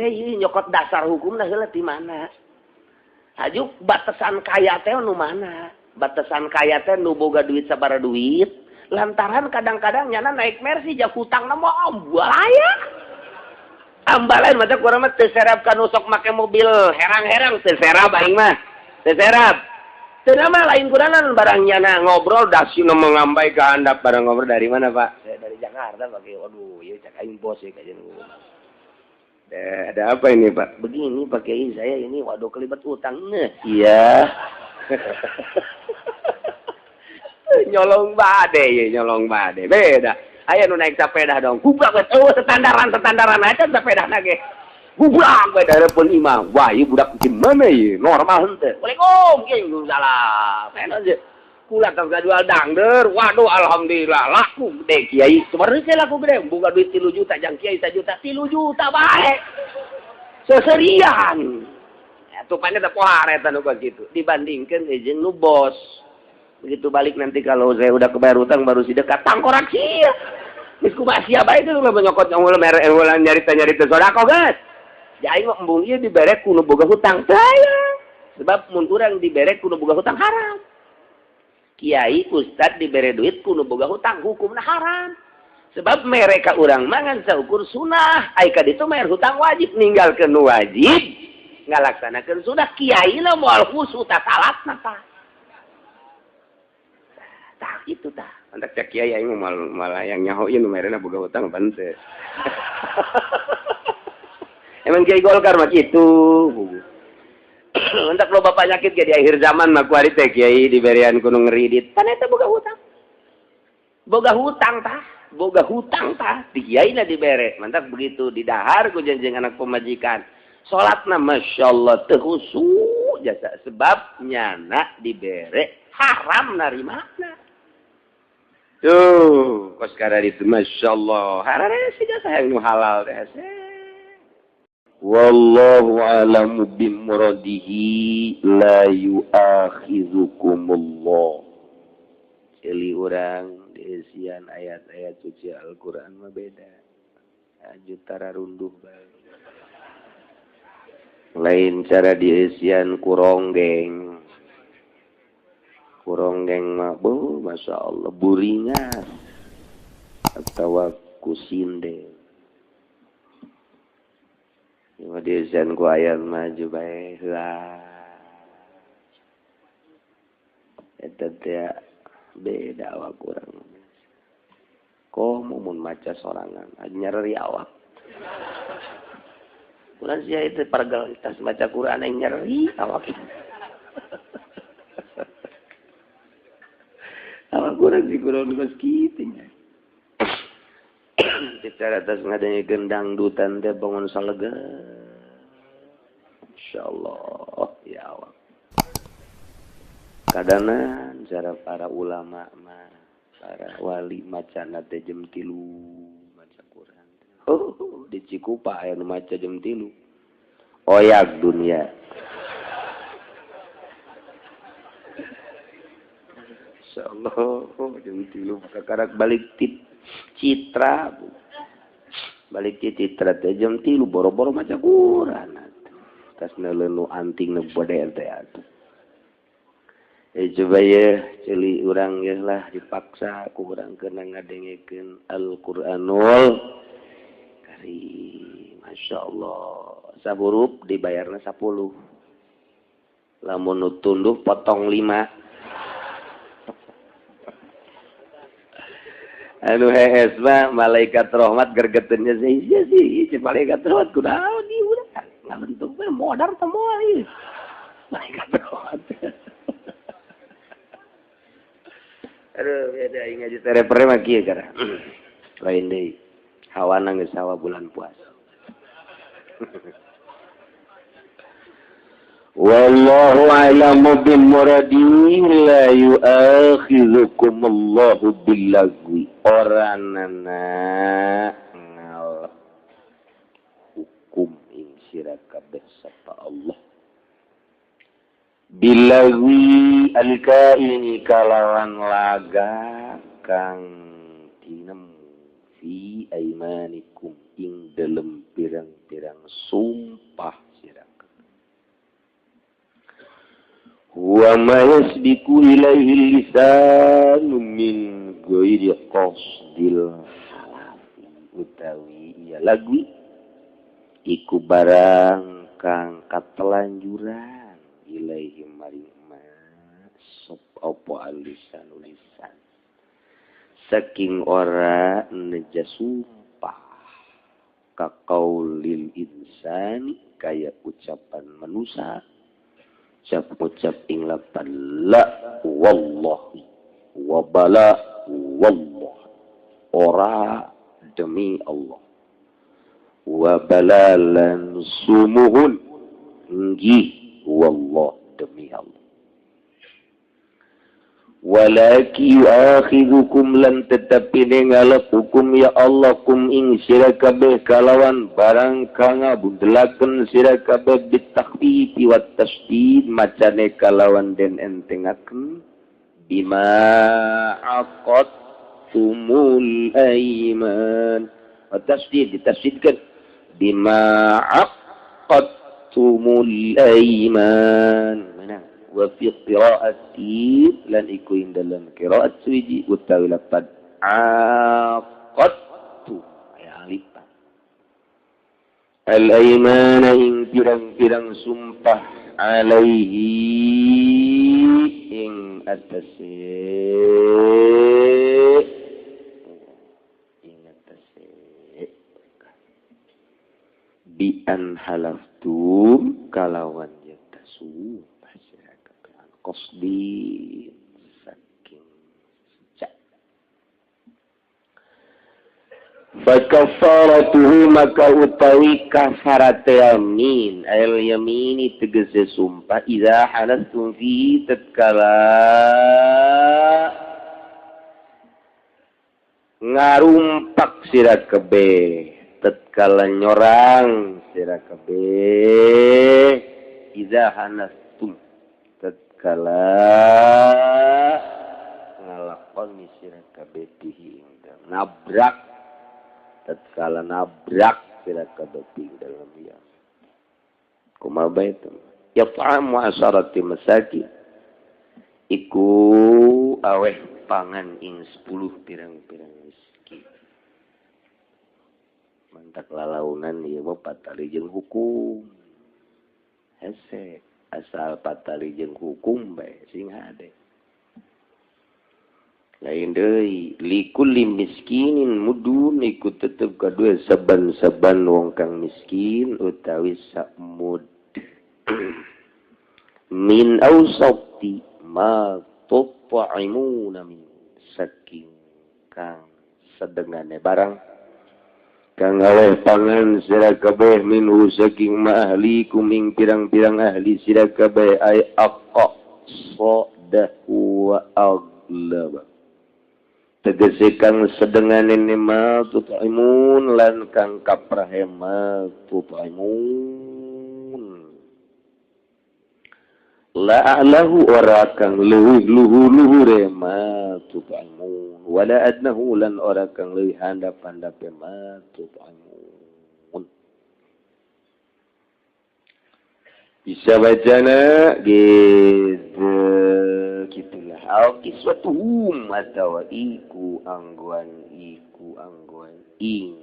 teh ieu nyokot dasar hukumna heula ti mana. Hajuk batasan kaya teh nu mana? Batasan kaya teh nu boga duit sabaraha duit. Lantaran kadang-kadang nyana naik Mercy jak hutangna mah ambalaya. Ambalain mata kurang mah teu serap ka nu sok make mobil herang-herang teu serap aing mah. Teu serap. Teu mah lain kuranan barang nyana ngobrol dasina mengambai ka handap barang ngobrol dari mana Pak? Saya dari Jakarta Pak. Waduh, ieu cak aing bos ieu kajian. Ada apa ini Pak? Begini Pak Kiai, saya ini waduh kelibat utang. Nah, iya. Nyolong bade ya, nyolong bade. Beda. Aya nu naik sepeda dong. Gubrak we eueuh standaran aja sepedana ge. Gubrak we dareupeun imah. Wah, ieu budak gimana ieu? Normal henteu. Waalaikum, kieu salam. Enak aja. Kula tong jual dangder. Waduh, alhamdulillah laku gede kiai. Sebenarnya laku gede, boga duit 3 juta jang kiai 1 juta, 3 juta bae. Seserian. Atupannya teh pohar eta nu kitu dibandingkeun jeung nu bos. Begitu balik nanti kalau saya udah kebayar utang baru sidekat tangkorak sia. Geus kumaha sia bae teh ulah nyokot ulah mere ulah nyarita-nyarita sedekah geus. Ja aing mah embung ieu dibere ku nu boga hutang teh. Sebab mun urang dibere ku nu boga hutang haram. Kiai ustad dibere duit ku nu boga hutang hukumna haram. Sebab mereka urang mangan saukur sunah, ai ka ditu bayar hutang wajib ninggalkeun nu wajib ngalaksanakeun sunah kiai na moal khusyuk ta salatna tah. Tah kitu tah. Mantak cek kiai aing malah yang nyaho ieu nu merena boga hutang ban teu. Emang kiai Golkar mah kitu. Mantak loba penyakit ge di akhir zaman mah kuari teh kiai diberian ku nu ngeridit. Pan eta boga hutang. Boga hutang tah, boga hutang tah di kiai na dibere. Mantak begitu didahar ku jenjeng anak pemajikan. Salatna masyaallah teu khusyuk jasa sebab nyana dibere haram narimana. Tuh, kos kada itu masyaallah. Harare sih jasa yang nu halal teh. Wallahu a'lamu bimuradihi la yu'akhidhukumullah. Ceuli urang diisian ayat-ayat suci Al-Qur'an mah beda. Aju tararunduh bae. Lain cara diisian kuronggeng. Kuronggeng mah beuh Masya Allah buringas atawa kusinde. Ieu mah diisian ku ayat maju bae heula. Eta teh beda awak urang. Komo mun maca sorangan nyeri awak. Kurang sia itu pargal tas maca Quran yang nyeri awak. Awak kurang sih kurang geus kitu nya. Secara atas ngadanya gendang dutan teh bangun salega. Insyaallah ya awak. Kadanan cara para ulama mah, para wali macana teh jam 3 maca Quran. Oh, di Cikupa aya nu maca jam 3. Oyak dunia. Insyaallah jam 3 kakarak balik tip Citra. Balik ti Citra teh jam 3 boro-boro maca Quran. Tas neuleuh nu anting nu bode teh atuh. Coba ya ceuli urang ya lah dipaksa ku urang kena ngadengekeun Al-Qur'anul Karim. Masya Allah. Saburup dibayarna 10. Lamun nu tunduh potong 5. Anu hees mah malaikat rahmat gergeteunnya sih sih malaikat rahmat kunaon ieu udah ngabentuk we modar teh moal ieu. Malaikat rahmat. Aduh, beda aing ngaji terepere mah kieu gara. Lain deui. Hawana geus hawa bulan puasa. Wallahu a'lamu bimuradihi la yu'akhidhukumullahu billagwi. Oranana ngalep hukum ing sira kabeh sapa Allah. Bilagwi alkaini kalawan laga kang tinemu Fi aimanikum ing dalem pirang-pirang sumpah sira wa ma yasbiku ilaihi lisanu min ghairi qasdil halafi utawi ya lagwi iku barang kang katelanjuran ilaihi maring ma sop apa alisan lisan saking ora neja sumpah kaqaulil insani kaya ucapan manusia ucap ing lapan la wallahi wa bala wallah ora demi Allah wa balalan sumuhun nggih wallah demi Allah walaki yu'akhidhukum lan tetapi ngalap hukum ya Allah kum ing sira kabeh kalawan barang kang ngabudelaken sira kabeh bitakhfifi wat tasdid macane kalawan den entengaken bima aqadtumul aiman wat tasdid ditasdidkeun bima aqadtumul aiman wa fi qira'ati lan iku ing dalam qira'at suwiji utawi lapad aqadtu aya alipan al aymana ing pirang-pirang sumpah alaihi ing atase bi an halaftum kalawan yatasu qasdi saking sejak fa kafaratuhu maka utawi kafarate yamin ayal yamini tegese sumpah idza halastum fi tatkala ngarumpak sira kabeh tatkala nyorang sira kabeh idza halastum kala ngalakoni sira kabeh ing nabrak tatkala nabrak sira kabeh ing dalem ya kumaha bae teh yat'amu asharati masakin iku aweh pangan ing 10 pirang-pirang miskin mantak lalaunan ieu mah patali jeung hukum hese asal patali jeung hukum bae sing hade lain deui likulli miskinin mudun iku tetep kadue saban-saban wong kang miskin utawi sakmud min awsati ma tut'imuna min saking kang sedengane barang kang aweh pangan sira kabeh minhu saking ma ahlikum ing pirang-pirang ahli sira kabeh ay aqsadahu wa aglaba tegese kang sedengane ma tut'imun lan kang kaprahe ma tut'imun la a'lahu ora kang leuwih luhur-luhure ma tut'imun wala adnahu lan ora kang leuwih handap-handape ma tut'imun bisa bacana gitu gitulah au kiswatuhum atawa iku angguan ing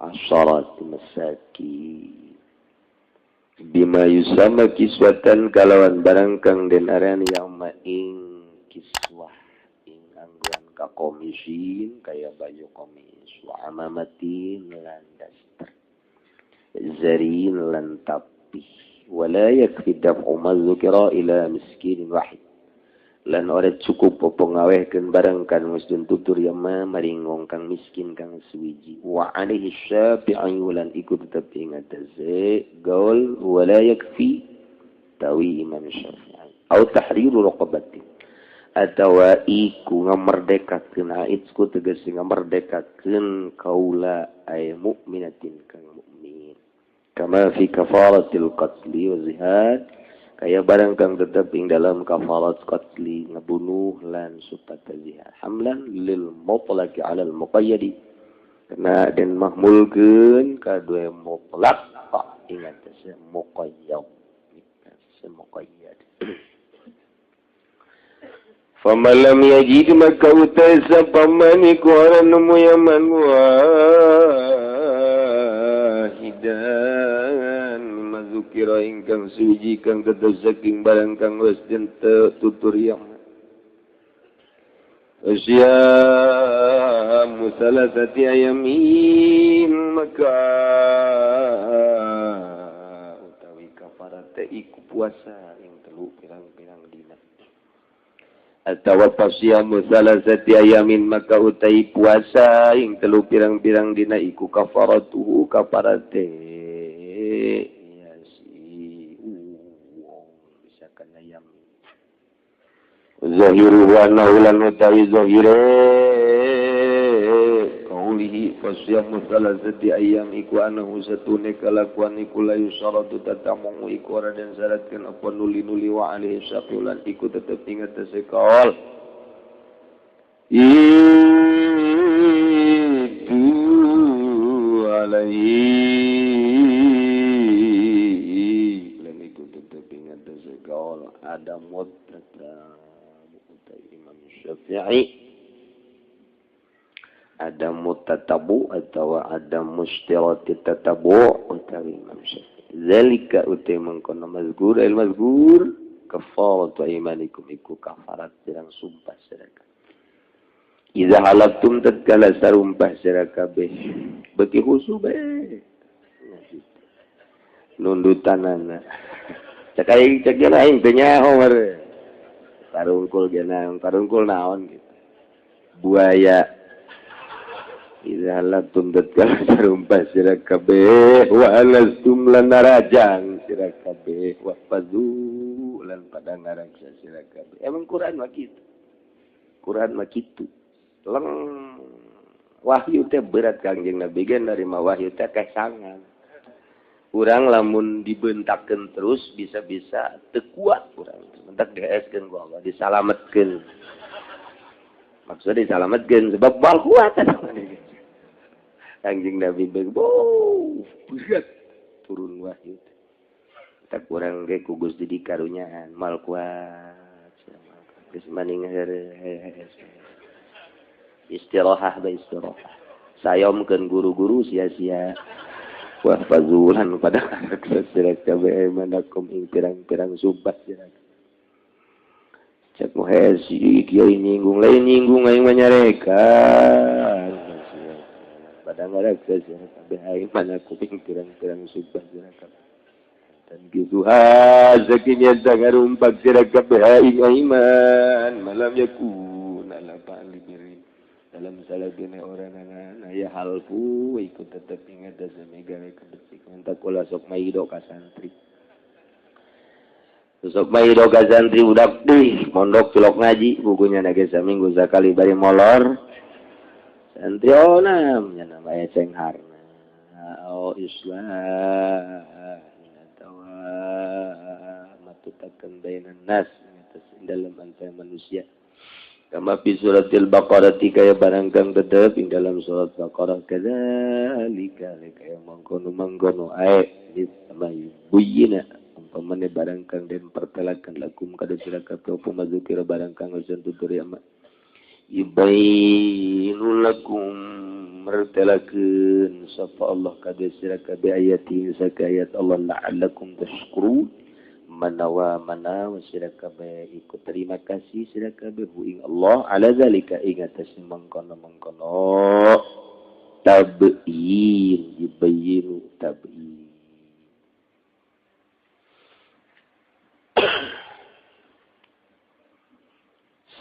asharat masakin bima yusama kiswatan kalawan barang kang den aran yauma ing kiswah ing angguan ka komisin kaya baju komis wa amamatin lan daster zarin lan tapih wala yakfi daf'u ma dzukira ila miskinin wahid lan ora cukup apa ngawehkeun barang kan musdun tutur yama maring wong kang miskin kang suwiji wa alaihi syafi'i lan iku tetep ing atase gaul wala yakfi tawi Imam Syafi'i au tahriru raqabati atawa iku ngamerdekakeun aitsku tegese ngamerdekakeun kaula ay mukminatin kang mukmin kama fi kafaratil qatli wa zihad Kaya barang kang tetep ing dalam kafarat qatli ngebunuh lan sifat zihar. Hamlan lil mutlaqi 'alal muqayyadi. Karena den mahmulkeun kadue mutlaq ingat muqayyad. Muqayyad. Faman lam yajid maka utai sapaman iku ora nemu yaman wahidan mazukira ingkang suci kang tetep saking barang kang wis den tutur yang usia musalasati ayamin maka utawi kafarat teh iku puasa ing telu pirang-pirang dina atawa pasiyamu salasati ayamin maka utai puasa ing telu pirang-pirang dina iku kafaratuhu kafarate ya si wong bisa kana yamin zahiru wa naulan utawi zahire kaulihi fasyamu salasati ayam iku anahu satune kalakuan iku la yusaratu tatamu iku ora den syaratkeun apa nuli-nuli wa alaihi syaqilan iku tetep ingat sekaol itu alaihi lan iku tetep ingat sekaol ada mut tetap Imam Syafi'i ada mutatabu atau ada mustirati tatabu utawi Imam Syafi'i zalika utai mangkono mazkur al mazkur kafaratu aymanikum iku kafarat pirang sumpah sira kabeh iza halaftum tatkala sarumpah sira kabeh beki khusu bae nundutanana cek aing cek aing teh nyaho meureun tarungkul geuna tarungkul naon gitu buaya iza halaftum tatkala sarumpah sira kabeh wa alastum lan narajang sira kabeh wa fazu lan pada ngaraksa sira kabeh. Emang Quran mah kitu. Quran mah kitu. Leng wahyu teh berat Kangjeng Nabi ge narima wahyu teh kesangan. Urang lamun dibentakeun terus bisa-bisa teu kuat urang. Mentak dieskeun ku Allah disalametkeun. Maksudnya disalametkeun sebab bal kuat. Kangjeng Nabi berat turun wahyu. Tak kurang ge ku Gusti dikarunyaan mal kuat. Geus maning heureuh. Istirahah ba istirahah. Sayomkeun guru-guru sia-sia. Wa fazulan pada sira kabeh manakum ing pirang-pirang sumpah sira. Cek muhesi kieu nyinggung lain nyinggung aing mah nyarekan. Pada ngaraksa sira kabeh aing mana kuping pirang-pirang sumpah sira kabeh. Dan kitu hazakinya sangarumpak sira kabeh aing iman malam yakun ala ba'li birri dalam salagene oranana aya halfu ikut tetep ingat sami gawe kebecikan tak ulah sok maido ka santri. Sok maido ka santri budak deui mondok cilok ngaji bukunya nage saminggu sakali bari molor. Santri onam nya namanya cengharna. Oh Islam atawa matutakeun bainan nas atas dalam antara manusia. Kama fi suratil Baqarah kaya barang kang tetep ing dalam surat Baqarah kadzalika kaya mangkono-mangkono ae sama buyina umpamane barang kang den pertelakan lakum kada sira kabeh apa mazukira barang kang geus tutur ya yubayyinu lakum mertelakeun sapa Allah kada sira kabeh ayati saka ayat Allah la'allakum tashkurun manawa manawa sira kabeh iku terima kasih sira kabeh ing Allah ala zalika ing atas mangkono-mangkono tabyin yubayyinu tabyin.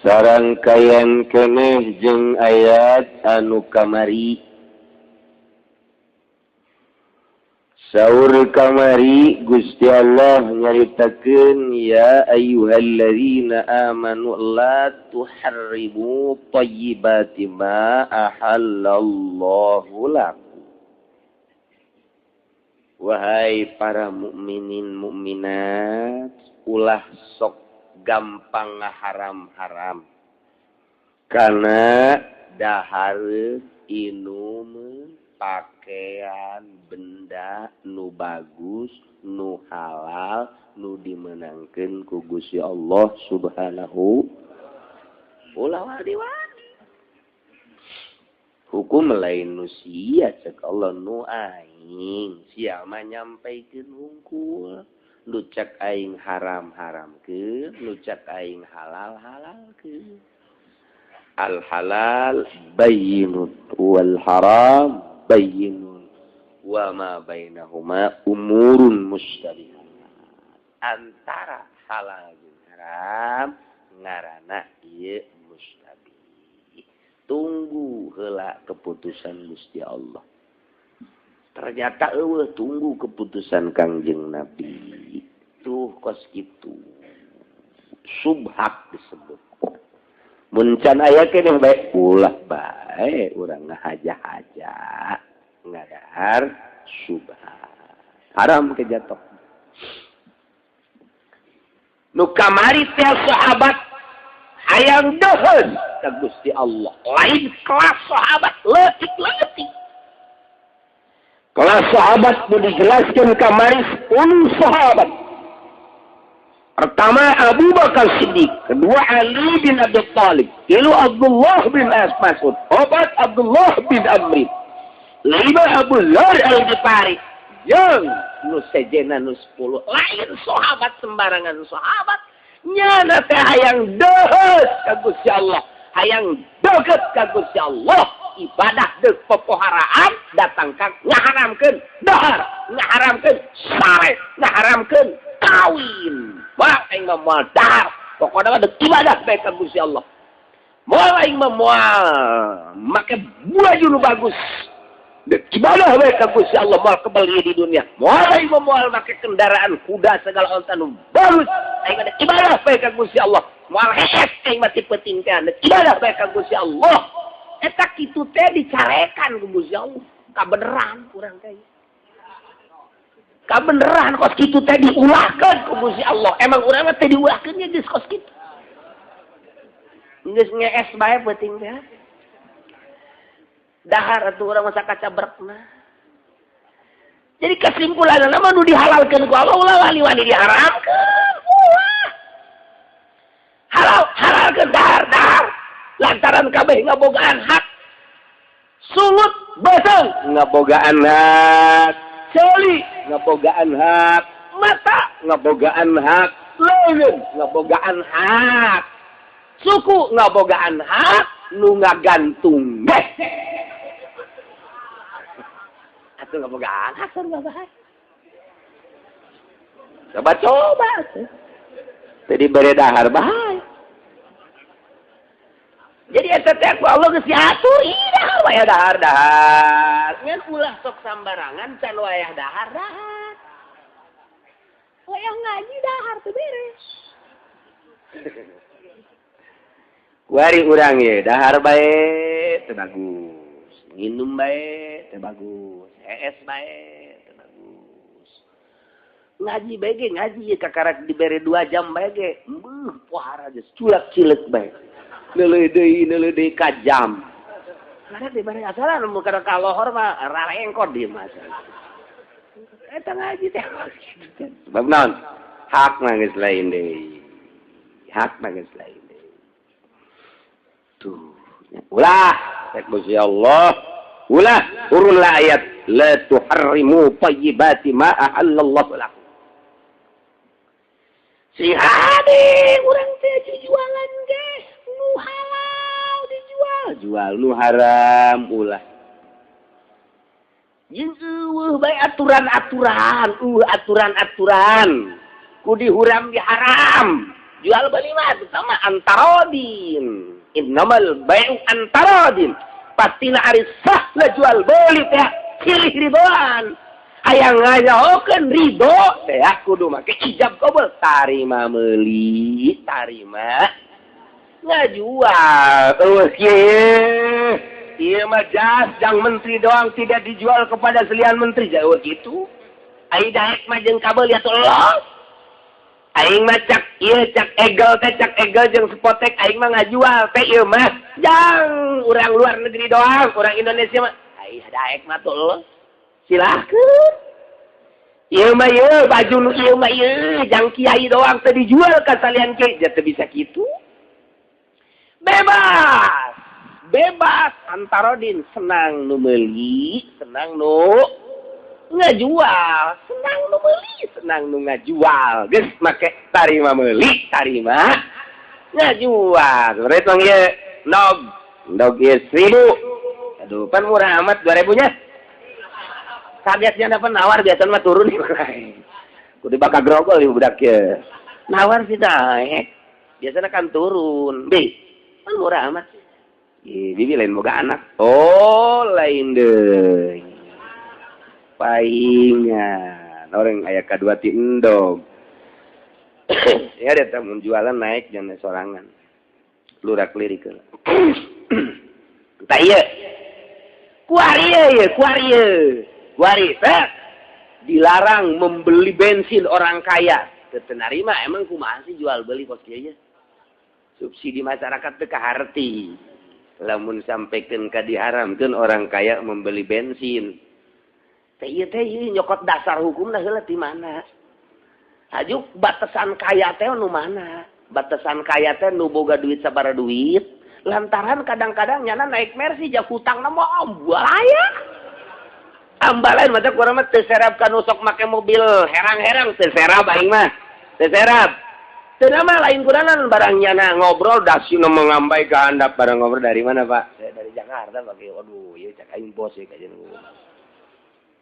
Sarangkaian keneh jeung ayat anu kamari. Saur kamari Gusti Allah nyaritakeun ya ayyuhalladzina amanu la tuharrimu thayyibati ma ahallallahu lakum. Wahai para mukminin mukminat, Ulah sok gampang ngaharam-haram. Karena dahar inum pakaian benda nu bagus, nu halal, nu dimenangkeun ku Gusti Allah Subhanahu ulah wani-wani. Hukum lain nu sia cek Allah nu aing sia mah nyampaikeun hungkul. Nu cek aing haram-haramkeun, nu cek aing halal-halalkeun. Al halal bayyinun wal haram bayyinun wa ma bainahuma umurun mushtabihat. Antara halal jeung haram ngaranna ieu mustabih. Tunggu heula keputusan Gusti Allah. Ternyata eueuh tunggu keputusan Kangjeng Nabi. Tuh kos kitu. Subhat disebut. Mun can aya keneh bae ulah bae urang ngahaja-haja ngadahar subhat. Haram kejatuh. Nu kamari teh sahabat hayang deuheun ka Gusti Allah. Lain kelas sahabat leutik-leutik. Kelas sahabat nu dijelaskeun kamari 10 sahabat. Pertama Abu Bakar Siddiq, kedua Ali bin Abi Thalib, tilu Abdullah bin Mas'ud, opat Abdullah bin Amri, lima Abu Dzar Al-Ghifari, jeung nu sejena nu 10. Lain sahabat sembarangan sahabat, nyana teh hayang deuheus ka Gusti Allah, hayang deukeut ka Gusti Allah, ibadah deuk popoharaan datang ka ngaharamkeun dahar, ngaharamkeun sare, ngaharamkeun kawin. Wah, aing mah moal dahar. Pokona mah deuk ibadah bae ka Gusti Allah. Moal aing mah moal make baju nu bagus. Deuk ibadah bae ka Gusti Allah moal kebel di dunia. Moal aing mah moal make kendaraan kuda segala onta nu bagus. Aing mah deuk ibadah bae ka Gusti Allah. Moal hees aing mah ti peuting teh deuk ibadah bae ka Gusti Allah. Eta kitu teh dicarekan ku Gusti Allah. Kabeneran urang teh. Kabeneran kos kitu teh diulahkeun ku Gusti Allah. Emang urang mah teh diulahkeun nya geus kos kitu. Geus ngees bae peuting teh. Dahar atuh urang mah sakacabrekna. Jadi kesimpulanna mah nu dihalalkeun ku Allah ulah wani-wani diharamkeun. Ulah. Halal halalkeun dahar dahar. Lantaran kabeh ngabogaan hak. Sungut beuseung ngabogaan hak. Ceuli ngabogaan hak, mata ngabogaan hak, leungeun ngabogaan hak, suku ngabogaan hak, nu ngagantung ge. Atuh ngabogaan hak sarua bae. Coba-coba atuh. Teu dibere dahar bae. Jadi eta teh ku Allah geus diatur, ih dahar wae dahar dahar. Ngan ulah sok sambarangan can wayah dahar dahar. Wayah ngaji dahar teu beres. Kuari urang ye dahar bae teu bagus, nginum bae teu bagus, hees bae teu bagus. Ngaji bae ge ngaji ye kakarak dibere 2 jam bae ge, beuh pohara geus culak-cileuk bae. Neuleuh deui ka jam. Karena dibere asalan mun kada ka lohor mah rarengkot di mah. Eta ngaji teh. Sebab naon? Hak mah geus lain deui. Hak mah geus lain deui. Tuh. Ulah cek Gusti Allah. Ulah turunlah ayat la tuharrimu thayyibati ma ahallallahu lakum. Si hade urang teh jualan ge nu halal dijual, jual nu haram ulah. Jeung eueuh bae aturan-aturan, aturan-aturan. Ku dihuram diharam. Jual beli mah sama antarodin. Innamal bai'u antarodin. Pastina ari sah lah jual beli teh silih ridoan. Hayang ngajahokeun ridho teh kudu make ijab kabul tarima meuli, tarima ngajual. Eueuh kieu. Ieu mah jas jang menteri doang tidak dijual kepada selian menteri. Jauh gitu. Ai daek mah jeung kabel ya tolong. Aing mah cak ieu cak egel teh cak egel jeung spotek aing mah ngajual teh ieu mah. Jang urang luar negeri doang, urang Indonesia mah ai daek mah tuh. Silahkeun. Ieu mah ieu baju nu ieu mah ieu jang kiai doang teh dijual ka salian kiai, teu bisa kitu. Bebas. Bebas antarodin senang nu meuli, senang nu ngajual, senang nu meuli, senang nu ngajual. Geus make tarima meuli, tarima ngajual. Rek mah ieu ndog, ndog ieu 1000. Aduh, pan murah amat 2000 nya. Kagetnya dapat nawar biasa mah turun kudu bakal grogol ieu budak ieu. Nawar sih naik. Biasanya kan turun. Bi, pan murah amat. Ih, bibi lain boga anak. Oh, lain deui. Paingan orang aya kadua ti endog. Ya ada tamun jualan naik jangan sorangan. Lurak lirik heula. Tah ieu. Kuari ieu, kuari ieu. Kuari teh dilarang membeli bensin orang kaya. Teu narima emang kumaha sih jual beli kos kieu nya. Subsidi masyarakat teu kaharti. Lamun sampaikan ka diharamkeun orang kaya membeli bensin. Teh ieu teh ieu nyokot dasar hukumna heula ti mana? Hajuk batasan kaya teh nu mana? Batasan kaya teh nu boga duit sabaraha duit. Lantaran kadang-kadang nyana naik Mercy jak hutangna mah ambalaya. Ambalain mah teh kurang mah teu serap ka nu sok make mobil herang-herang teu serap aing mah. Teu serap. Teu mah lain kuranan barang nyana ngobrol dasina mengambai ka handap barang ngobrol dari mana Pak? Saya dari Jakarta Pak. Waduh, ieu cak aing bos ieu kajian.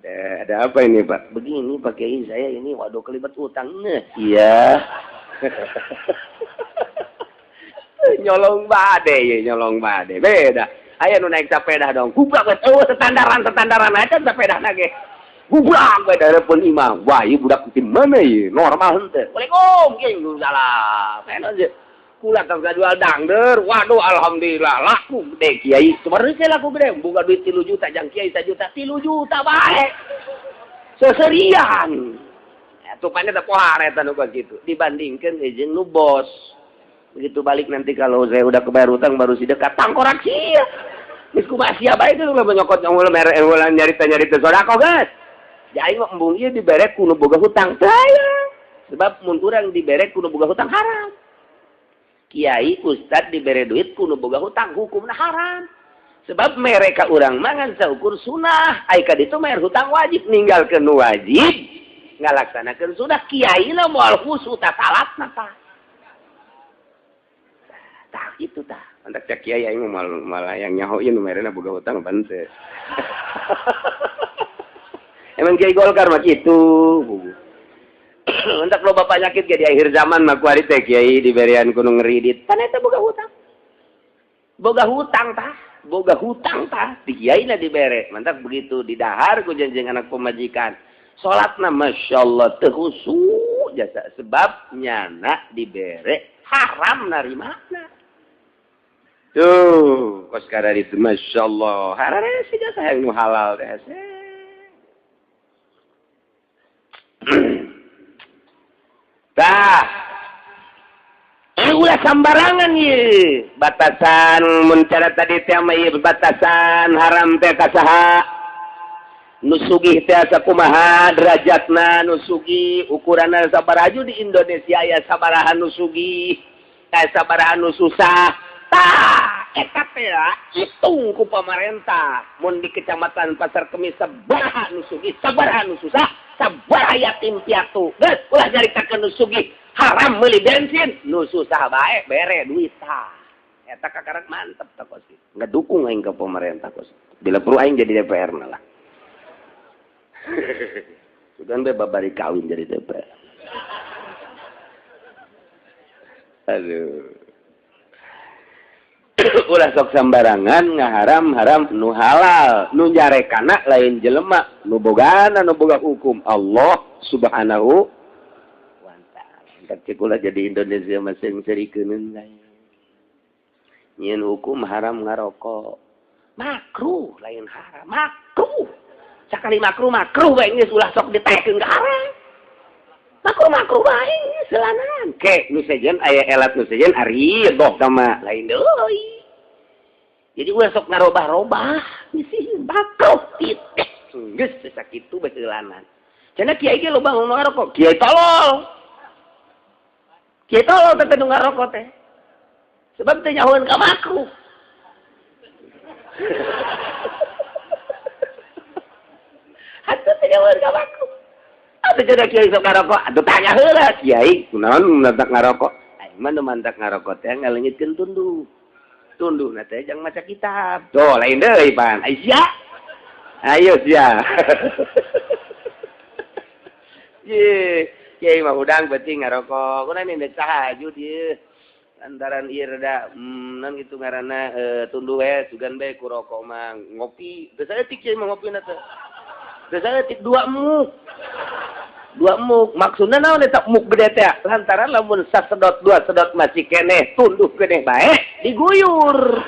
Ada apa ini Pak? Begini Pak Kiai, saya ini waduh kelibat utang. Iya. Nyolong bade ya, nyolong bade. Beda. Aya nu naik sepeda dong. Gubrak we eueuh standaran aja sepedana ge. Gubrak we dari pun imam. Wah, ieu budak di mana ieu? Normal henteu. Waalaikum, kieu salah. Enak aja. Kula tong jual dangder. Waduh, alhamdulillah laku gede kiai. Sebenarnya saya laku gede, boga duit 3 juta jang kiai 1 juta, 3 juta bae. Seserian. Atuh pane teh pohar eta nu kitu dibandingkeun jeung nu bos. Begitu balik nanti kalau saya udah kebayar utang baru sidekat tangkorak sia. Geus kumaha sia bae teh ulah nyokot ulah mere ulah nyarita-nyarita sedekah geus. Jadi mah embung ieu dibere ku nu boga hutang. Taya. Sebab mun urang dibere ku nu boga hutang haram. Kiai ustad dibere duit ku nu boga hutang hukumna haram. Sebab mereka urang mangan saukur sunah, ai ka ditu bayar hutang wajib ninggalkeun nu wajib, ngalaksanakeun sunah kiai na moal khusu ta salatna tah. Tah kitu tah. Mantak cak kiai aing mah malah yang nyaho ieu nu merena boga hutang pan teu. Emang kiai Golkar mah kitu. Entak loba penyakit ge di akhir zaman mah kuari teh kiai diberian ku nu ngeridit. Pan eta boga hutang. Boga hutang tah, boga hutang tah di kiai na dibere. Mantak begitu didahar ku janjeng anak pemajikan. Salatna masyaallah teu khusyuk jasa sebab nyana dibere haram narimana. Tuh, kos karari itu masyaallah. Harare sih jasa yang nu halal teh. Tah, ulah sambarangan ye. Batasan mun cara tadi teh mah ieu batasan haram teh ka saha? Nu sugih teh sakumaha derajatna nu sugih ukuranna sabaraha di Indonesia aya sabaraha nu sugih, aya sabaraha nu susah. Tah, eta teh hitung ku pamarentah. Mun di kecamatan Pasar Kemis sabaraha nu sugih, sabaraha nu susah, sabaraha yatim piatu. Geus ulah nyaritakeun nu sugih haram meuli bensin, nu susah bae bere duit tah. Eta kakarak mantep tah kos. Ngedukung aing ka pemerintah kos. Bila perlu aing jadi DPR na lah. Sugan bae babari kawin jadi DPR. Aduh. Ulah sok sambarangan ngaharam-haram nu halal, nu nyarekana lain jelema, nu bogana nu boga hukum Allah Subhanahu wa ta'ala. Entak cek ulah jadi Indonesia mah seung-seurikeun lain. Nyieun hukum haram ngarokok. Makruh lain haram, makruh. Sakali makruh makruh bae geus ulah sok ditekeun ka haram. Makruh-makruh bae selanan. Ke nu sejen aya elat nu sejen ari doh sama lain deui. Jadi ulah sok ngarobah-robah, misi makruh titik. Geus sakitu bae heulanan. Cenah kiai ge loba nu ngarokok, kiai tolol. Kiai tolol teh nu ngarokok teh. Sebab teh nyahoeun ka makruh. Atuh teh nyahoeun ka makruh. Atuh cenah kiai sok ngarokok, atuh tanya heula kiai, kunaon mantak ngarokok? Aing mah nu mantak ngarokok teh ngaleungitkeun tunduh. Tunduhna teh jang maca kitab. Tuh lain deui pan. Ai sia. Ayo sia. Ye, kiai mah hudang penting ngarokok. Kunaon ini tahajud ieu. Lantaran ieu rada non gitu ngaranna tunduh we sugan bae ku rokok mah ngopi. Teu saeutik kiai mah ngopina teh. Teu saeutik 2 muk. 2 muk. Maksudna naon eta muk gede teh? Lantaran lamun sasedot 2 sedot masih keneh tunduh keneh bae diguyur.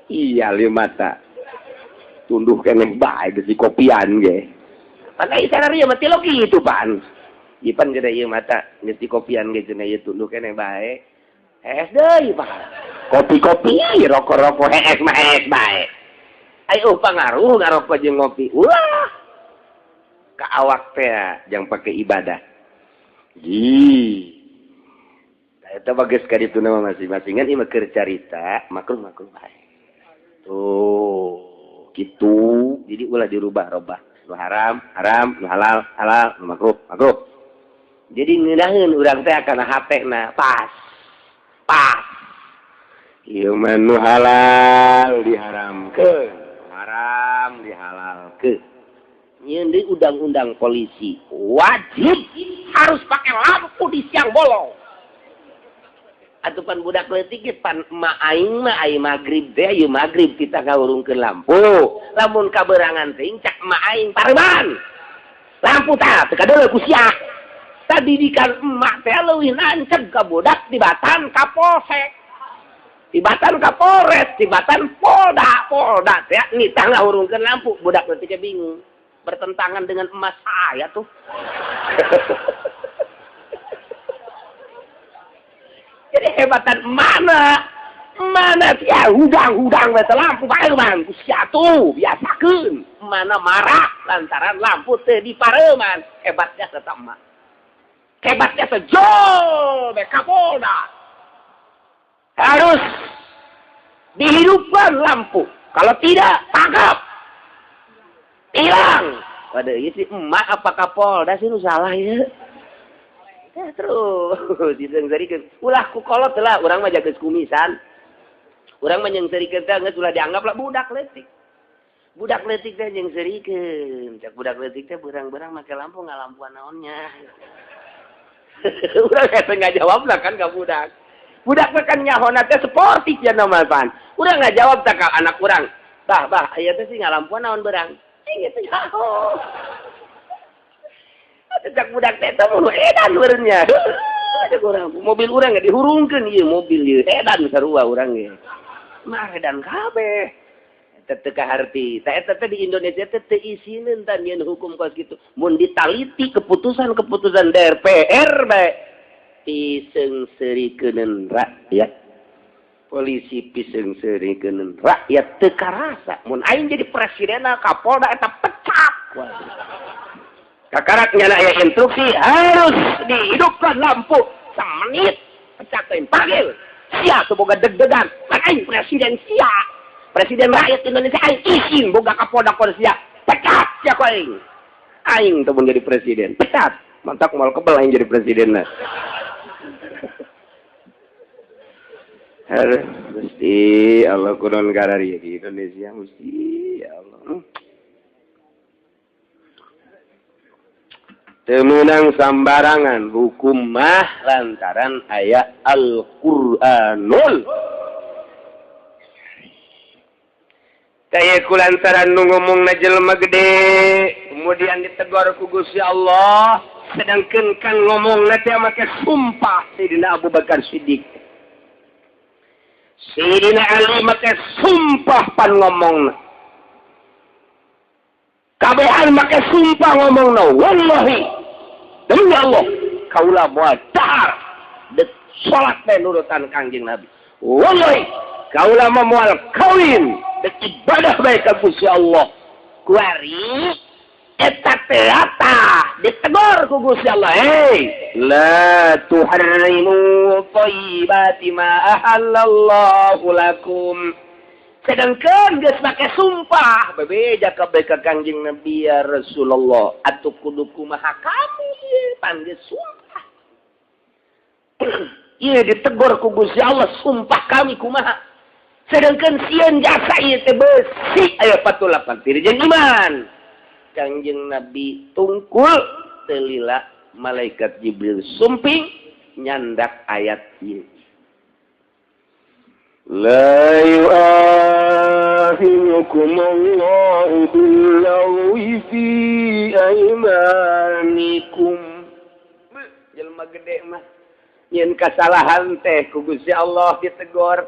Iya mata. Tunduh keneh bae geus dikopian ge. Pan ai sararea mah tilok kitu pan. Ipan cenah ieu mata geus dikopian ge cenah ieu tunduh keneh bae. Hees deui pan. Kopi-kopi rokok-rokok hees mah hees bae. Ayo pangaruh ngarokok jeung ngopi. Wah. Ka awak teh jang pake ibadah. Ji. Eta bagus ka ditu mah masing-masingan ieu mah keur carita makruh-makruh bae. Tuh, gitu. Jadi ulah dirubah-robah. Nu haram, haram, nu halal, halal, nu makruh, makruh. Jadi ngeunaheun urang teh kana hatena pas. Pas. Ieu mah nu halal diharamkeun, haram dihalalkeun. Nyeun deui undang-undang polisi wajib harus pakai lampu di siang bolong. Atuh pan budak leutik ge pan emak aing mah ai magrib teh ieu magrib kita ngahurungkeun lampu. Lamun kaberangan teh cak emak aing pareman. Lampu tah teu kadeuleu ku sia. Tadidikan emak teh leuwih nancep ka budak tibatan ka polsek. Tibatan ka Polres, tibatan Polda, Polda teh nitah ngahurungkeun lampu, budak leutik ge bingung. Bertentangan dengan emas saya tuh. Jadi hebatan mana? Mana sia hudang-hudang bete lampu pareman ku sia tuh biasakeun. Mana marah lantaran lampu teu dipareman. Hebatnya tetap emak. Hebatnya sejol be Kapolda. Harus dihidupkan lampu. Kalau tidak tangkap. Hilang. Waduh, ieu si emak apa Kapolda sih nu salah ieu? Ya, terus diseungseurikeun. Ulah ku kolot lah, urang mah jageus kumisan. Urang mah nyeungseurikeun teh geus ulah dianggap lah budak leutik. Budak leutik teh nyeungseurikeun. Cak budak leutik teh berang-berang make lampu ngalampuan naonnya. Urang hese ngajawab lah kan ka budak. Budak mah kan nyahona teh sportif ya nama pan. Urang ngajawab tah ka anak urang. Bah, bah, aya teh sih ngalampuan naon berang. Cing itu nyaho. Cak budak teh teh mun edan meureunnya. Cak urang mobil urang ge dihurungkeun ieu mobil ieu edan sarua urang ge. Mah edan kabeh. Eta teu kaharti. Tah eta teh di Indonesia teh teu isineun tah nyieun hukum kos kitu. Mun ditaliti keputusan-keputusan DPR bae piseungseurikeun rakyat. Polisi piseungseurikeun rakyat teu karasa. Mun aing jadi presidenna Kapolda eta pecat. Kakarak nyana aya instruksi harus dihidupkan lampu semenit pecat teh panggil sia teu boga deg-degan kan aing presiden sia presiden rakyat Indonesia aing izin boga Kapolda sia pecat sia ku aing aing teu mun jadi presiden pecat mantak moal kebel aing jadi presidenna. Harus mesti Allah kunon kararieu di Indonesia mesti ya Allah. Temenang sambarangan hukum mah lantaran ayat Al-Qur'anul. Kaya ku lantaran nu ngomongna jelema gede, kemudian ditegur ku Gusti Allah, sedangkan kan ngomongna teh make sumpah Sayyidina Abu Bakar Siddiq. Sayyidina Ali make sumpah pan ngomongna. Kabehan make sumpah ngomongna wallahi demi Allah kaula moal dahar dek salat teh nurutan Kangjeng Nabi. Wallahi kaula mah moal kawin dek ibadah bae ka Gusti Allah. Kuari eta teh ditegor ku Gusti Allah, hei la tuharrimu thayyibati ma ahallallahu lakum. Sedangkan geus make sumpah bebeja kabeh ka Kangjeng Nabi ya Rasulullah atuh kudu kumaha kami ieu pan geus sumpah. Ieu ditegor ku Gusti Allah sumpah kami kumaha. Sedangkan sieun jasa ieu teh beusi aya 48 tiri jeung iman. Kangjeng Nabi tungkul teu lila malaikat Jibril sumping nyandak ayat ieu. La yu'akhidukum Allahu bil-lagwi fi aymanikum. Jelema gede mah nyeun kasalahan teh ku Gusti Allah ditegor.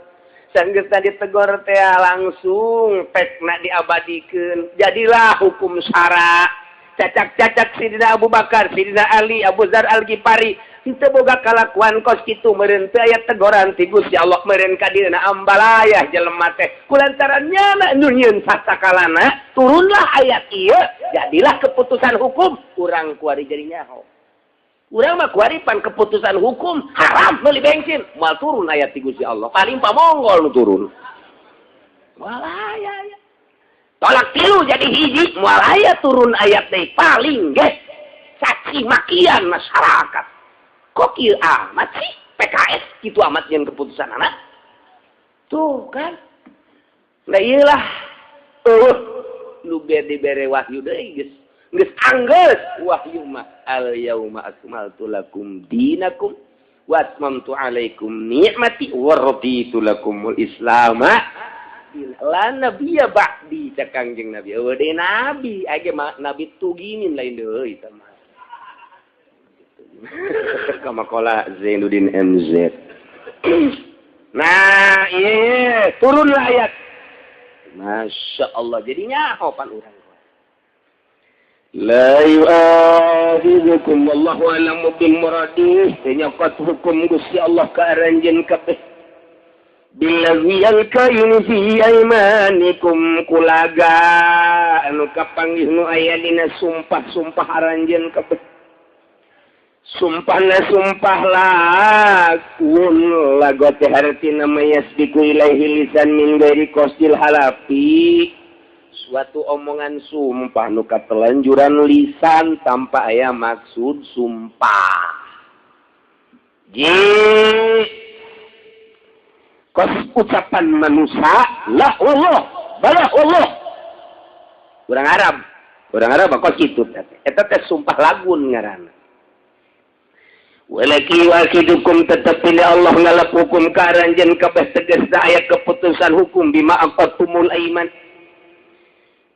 Sanggeusna ditegor teh langsung pekna diabadikeun. Jadilah hukum syara. Cacak-cacak Sidina Abu Bakar, Sidina Ali, Abu Dzar Al-Ghifari henteu boga kalakuan kos kitu meureun teu aya tegoran ti Gusti Allah meureun ka dieuna ambalayah jelema teh kulantaran nyana nu nyieun sasakalana turunlah ayat ieu jadilah keputusan hukum urang kuari jadi nyaho urang mah kuari pan keputusan hukum haram meuli bensin moal turun ayat ti Gusti Allah paling pamonggol nu turun moal aya ya tolak tilu jadi hiji moal aya turun ayat deui paling ge caci makian masyarakat. Kok kieu amat sih PKS kitu amat yang keputusan anak tuh kan. Nah iyalah nu dibere wahyu deui geus geus anggeus wahyu mah al yauma akmaltu lakum dinakum wa atmamtu alaikum ni'mati wa raditu lakumul islama la nabiyya ba'di cak Kangjeng Nabi eueuh deui nabi age mah nabi tuginin lain deui eta mah. Kama kola Zainuddin MZ. Nah, iya, turunlah ayat. Masya Allah, jadinya pan urang. La yu'akhidhukum wallahu a'lamu bil muradih. Nyokot hukum Gusti Allah ka aranjeun kabeh. Billazi alkayin fi aymanikum kulaga anu kapanggih nu aya dina sumpah-sumpah aranjeun kabeh. Sumpahna sumpah lakun lago teh hartina mayasbiku ilaihi lisan min ghairi qasdil halafi. Suatu omongan sumpah nu katelanjuran lisan tanpa aya maksud sumpah. Ji kos ucapan manusia la Allah bala Allah. Urang Arab kos kitu teh. Eta teh sumpah lagun ngaranna. Walaki wakidukum tetapi Allah ngalap hukum ka aranjeun kabeh tegasna aya keputusan hukum bima aqatumul aiman.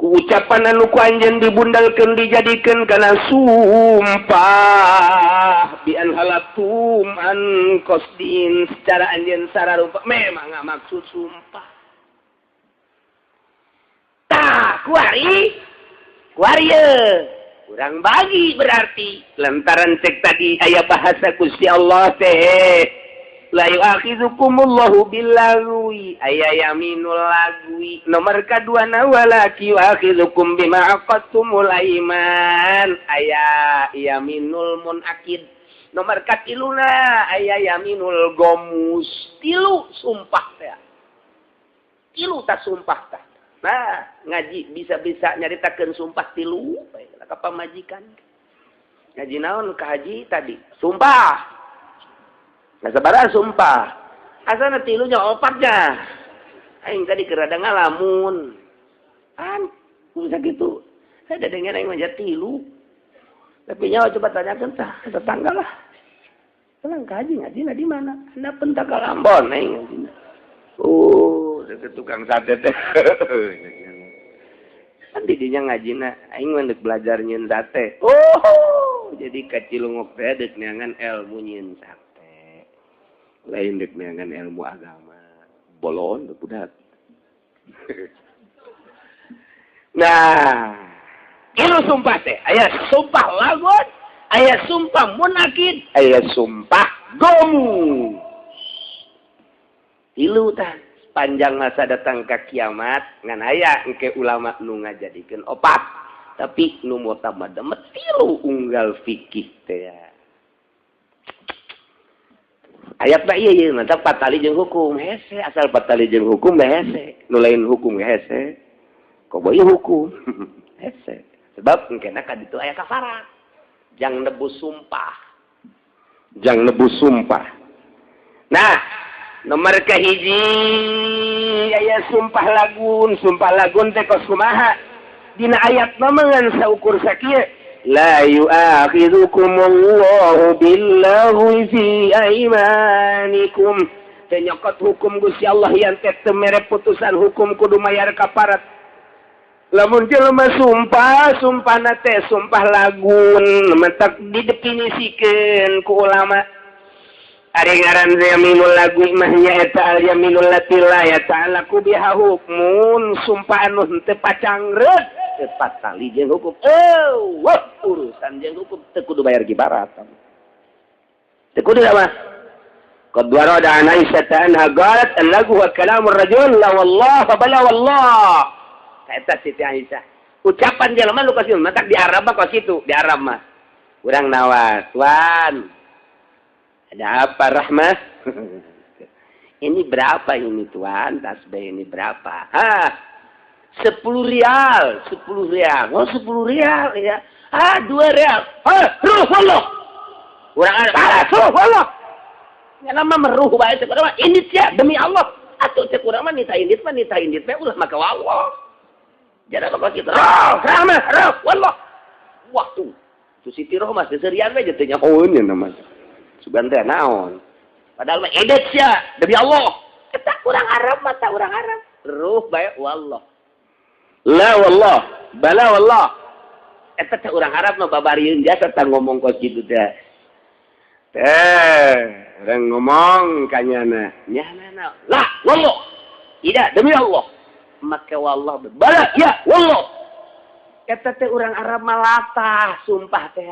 Ku ucapan anu ku anjeun dibundalkeun dijadikeun kana sumpah bi an halatum an qasdin secara anjeun sararupa memang nggak maksud sumpah. Tah kuari kuari kurang bagi berarti lantaran cek tadi aya bahasa Gusti Allah teh la yu'akhidhukumullahu billagwi aya yaminul lagwi nomor kadua na walaki yu'akhidhukum bima aqadtumul aiman aya yaminul munakid nomor katiluna aya yaminul gomus tilu sumpah teh tilu ta sumpah tah. Nah, ngaji bisa-bisa nyaritakeun sumpah tilu ka pamajikan. Ngaji naon ka haji tadi? Sumpah. Nah, sabaraha sumpah? Asana tilunya opatnya. Aing tadi keur rada ngalamun. An, bisa gitu. Saya dedengeun aing mah tilu. Tapi nyawa coba tanyakeun tah tetangga lah. Tenang ka haji ngajina di mana? Anda pentak ka Ambon aing ngajina. Oh, tukang sate teh. Kan didinya ngajina aing mah deuk belajar nyieun sate. Oh, jadi ka Cilungok teh deuk neangan ilmu nyieun sate. Lain deuk neangan ilmu agama. Bolon budak. Nah, Ieu sumpah teh aya sumpah lagun, aya sumpah munakid, aya sumpah gomu. Tilu tah panjang masa datang ka kiamat ngan aya engke ulama nu ngajadikeun opat. Tapi nu mutamad mah tilu unggal fikih teh. Ayat mah ieu ieu mantap patali jeung hukum hese, asal patali jeung hukum mah hese, nu lain hukum hese. Koboy hukum hese. Sebab engkena ka ditu aya kafarat. Jang nebus sumpah. Jang nebus sumpah. Nah, nomor kahiji aya sumpah lagun teh kos kumaha? Dina ayat mah ngan saukur sakieu. La yu'akhidhukumullahu billaghwi fi aimanikum. Teu nyokot hukum Gusti Allah yang teh teu mere putusan hukum kudu mayar kafarat. Lamun jelema sumpah, sumpahna teh sumpah lagun, mentak didefinisikeun ku ulama. Ari ngaran yaminul lagu mah nyaeta al yaminul lati la yata'allaqu biha hukmun, sumpah anu henteu pacangreut, teu patali jeung hukum. Wah, urusan jeung hukum teu kudu bayar kifarat. Teu kudu mah. Qad warada an Aisyah anha qalat al-lagu wa kalamur rajul la wallah fa bala wallah. Eta Siti Aisyah. Ucapan jelema nu kos matak di Arab mah kos kitu, di Arab mah. Urang nawas, "Tuan, ada apa Rahmah?" Ini berapa ini tuan? Tasbih ini berapa? Hah? 10 rial, 10 rial. Oh, 10 rial ya. Ah, 2 rial. Hah, ruh wallah. Urang Arab, ruh wallah. Nya mah meruh bae teh urang mah indit sia demi Allah. Atuh teh urang mah nita indit bae ulah maka wallah. Jadi apa kita? Roh, rahmah, roh, wallah. Waktu tu Siti Rohmah seserian we teh nyahoeun nya nama. Sugan teh naon? Padahal mah edet sia demi Allah. Eta urang Arab mah ta urang Arab. Ruh bae wallah. La wallah, bala wallah. Eta teh urang Arab mah babarieun jasa tah ngomong kos kitu teh. Teh, urang ngomong ka nyana. Nyana la wallah. Tidak demi Allah. Make wallah bala ya wallah. Eta teh urang Arab mah latah sumpah teh.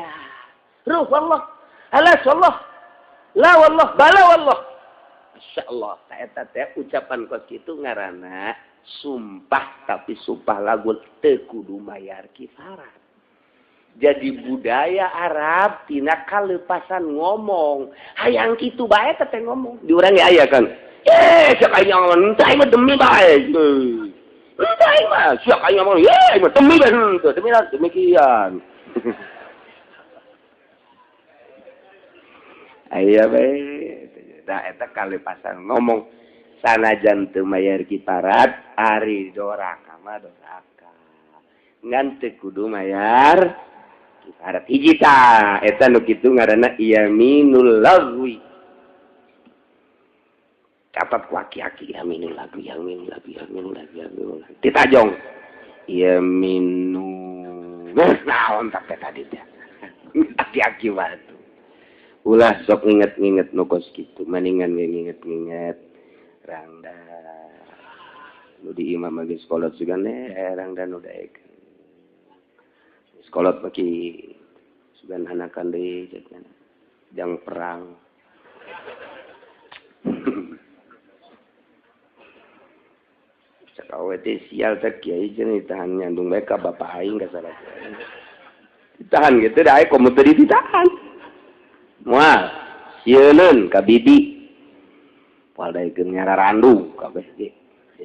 Ruh wallah, alas wallah, la wallah, bala wallah. Masyaallah, eta teh ucapan kos kitu ngaranna sumpah tapi sumpah lagu teu kudu mayar kifarat. Jadi budaya Arab tina kalepasan ngomong, hayang kitu bae teh ngomong. Di urang ge aya kan. Siak aing ngomong, entah aing mah demi bae. Entah aing mah, siak aing ngomong, aing mah demi bae henteu, demi demikian. Aya bae. Da eta kalepasan ngomong sanajan teu mayar kiparat, ari doraka mah doraka. Ngan teu kudu mayar kiparat hiji tah, eta nu kitu ngaranna yaminul lagwi. Catat ku aki-aki yaminul lagu, yaminul lagu, yaminul lagu, yaminul lagu. Ditajong. Yaminul. Naon tak teh tadi teh. Aki-aki batu. Ulah sok nginget-nginget nu kos kitu, maningan nginget-nginget rangda. Nu di imam geus kolot sugan rangda nu daekeun. Geus kolot baki sugan hanakan deui cenah. Jang perang. Cak awe teh sial teh kiai cenah ditahan nyandung bae ka bapak aing ka salah. Ditahan gitu da aya komo teu ditahan. Moal sieuneun ka bibi. Moal daekeun nyararandu kabeh ge.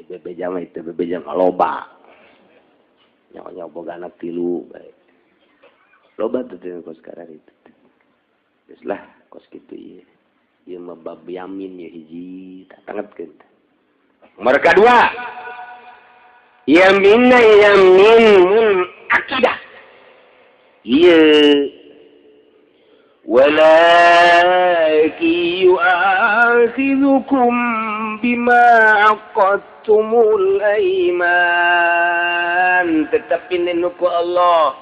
Bebeja mah itu bebeja mah loba. Nyawa-nyawa boga anak tilu bae. Loba teh kos kararitu. Geus lah kos kitu ieu. Ieu mah bab yamin ya hiji tak tangetkeun. Mereka dua yaminna yamin akidah. Iya. Walakin yu'akhidhukum bima aqadtumul aiman. Tetapi nenuku Allah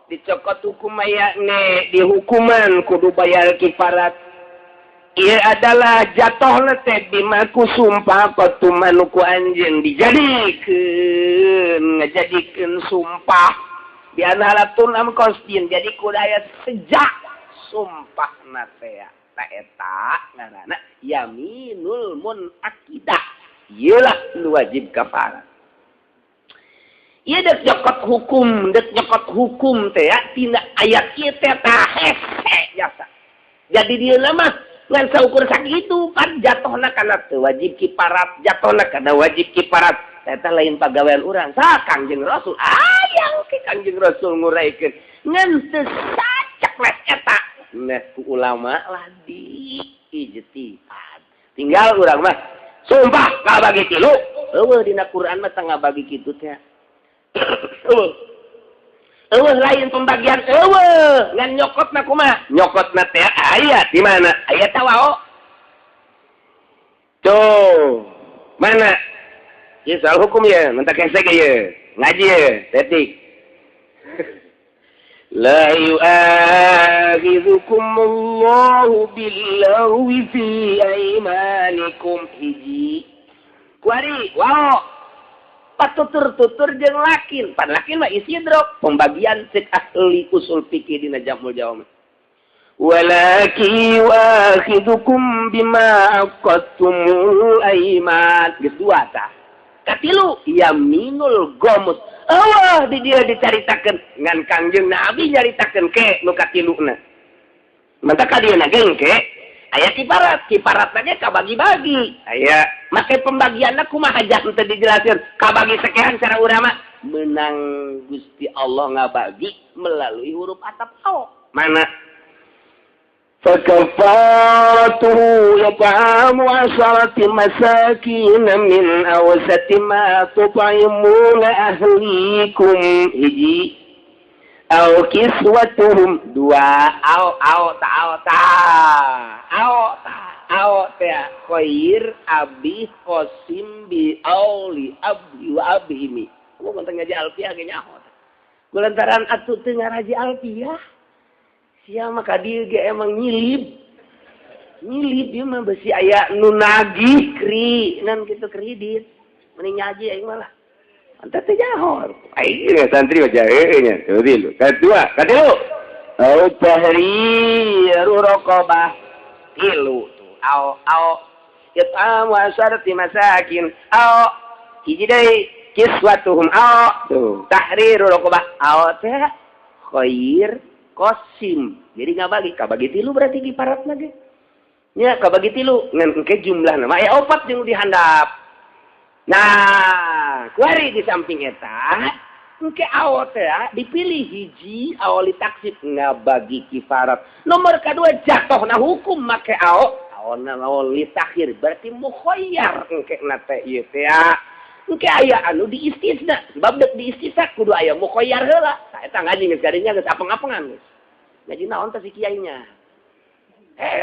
dicokot hukum ayakne dihukuman kudu bayar kifarat. Ia adalah jatuh teh bimaku sumpah kotumanuku anjeun dijadikeun ngajadikeun sumpah Bianalatun am kostin jadi kudaya sejak sumpah natea ta eta ngaranna yaminul munaqidah ieulah nu wajib kafarat. Ieu dek nyokot hukum teh ya tina ayat ieu teh tah hese jasa. Jadi dia mah ngan saukur sakitu pan jatuhna kana teu wajib kiparat, jatuhna kana wajib kiparat. Eta lain pagawean urang. Sa Kangjeng Rasul ayang ke Kangjeng Rasul nguraikeun ngan teu sacekles eta. Nah ku ulama lah di ijtihad. Tinggal urang mah sumpah kabagi tilu. Eueuh dina Quran mah teu ngabagi kitu teh. Eueuh. Eueuh lain pembagian eueuh ngan nyokotna kumaha? Nyokotna teh aya di mana? Aya tawao. Tuh, mana? Ieu soal hukum ya, mentak hese ge ye. Ngaji ye, tetik. La yu'akhidhukumullahu billaghwi fi aymanikum hiji. Kuari, wao. Patutur-tutur jeung lakin. Pan lakin mah isidrok pembagian cek ahli usul fikih dina Jamul Jawami. Walakin yu'akhidhukum bima aqadtumul ayman. Geus dua tah. Katilu yaminul gomus. Eueuh di dieu dicaritakeun ngan Kangjeng Nabi nyaritakeun ke nu katiluna. Mantap ka dieu ge engke aya kiparat, kiparatna ge kabagi-bagi. Aya make pembagianna kumaha jangan teu dijelaskeun, kabagi sekian cara urang mah menang Gusti Allah ngabagi melalui huruf atap au. Mana? فكفارته إطعام 10 مساكين من أوسط ما تطعمون أهليكم hiji au kiswatuhum dua au au ta au ta au ta au ta khair abi qasim bi auli abdi wa abhimi. Ku manteng ngaji alfiah ge nyaho. Kulantaran atuh teu ngaraji alfiah. Sia mah ka dieu ge emang nyilib. Nyilib ieu mah besi aya nu nagih kri nan kitu kredit. Mending ngaji aing mah lah. Anta teh nyaho. Aing santri mah jahe nya. Tilu. Kadua, katilu. Au tahriru raqabah. Tilu tuh. Au au it'amu asharati masakin. Au hiji deui kiswatuhum au tuh tahriru raqabah. Au teh khair kosim. Jadi ngabagi, kabagi tilu berarti kiparat lagi. Nya kabagi tilu ngan engke jumlahna mah aya opat jeung dihandap. Nah, kuari di samping eta engke awo teh dipilih hiji awali taksib ngabagi kifarat. Nomor kadua jatuhna hukum make awo, awona awali takhir berarti mukhayyar engke na teh ieu teh. Engke aya anu diistisna, sebab dek diistisna kudu aya mukhayyar heula. Tah eta ngaji geus garinya geus apeng-apengan geus. Ngaji naon teh si kiainya.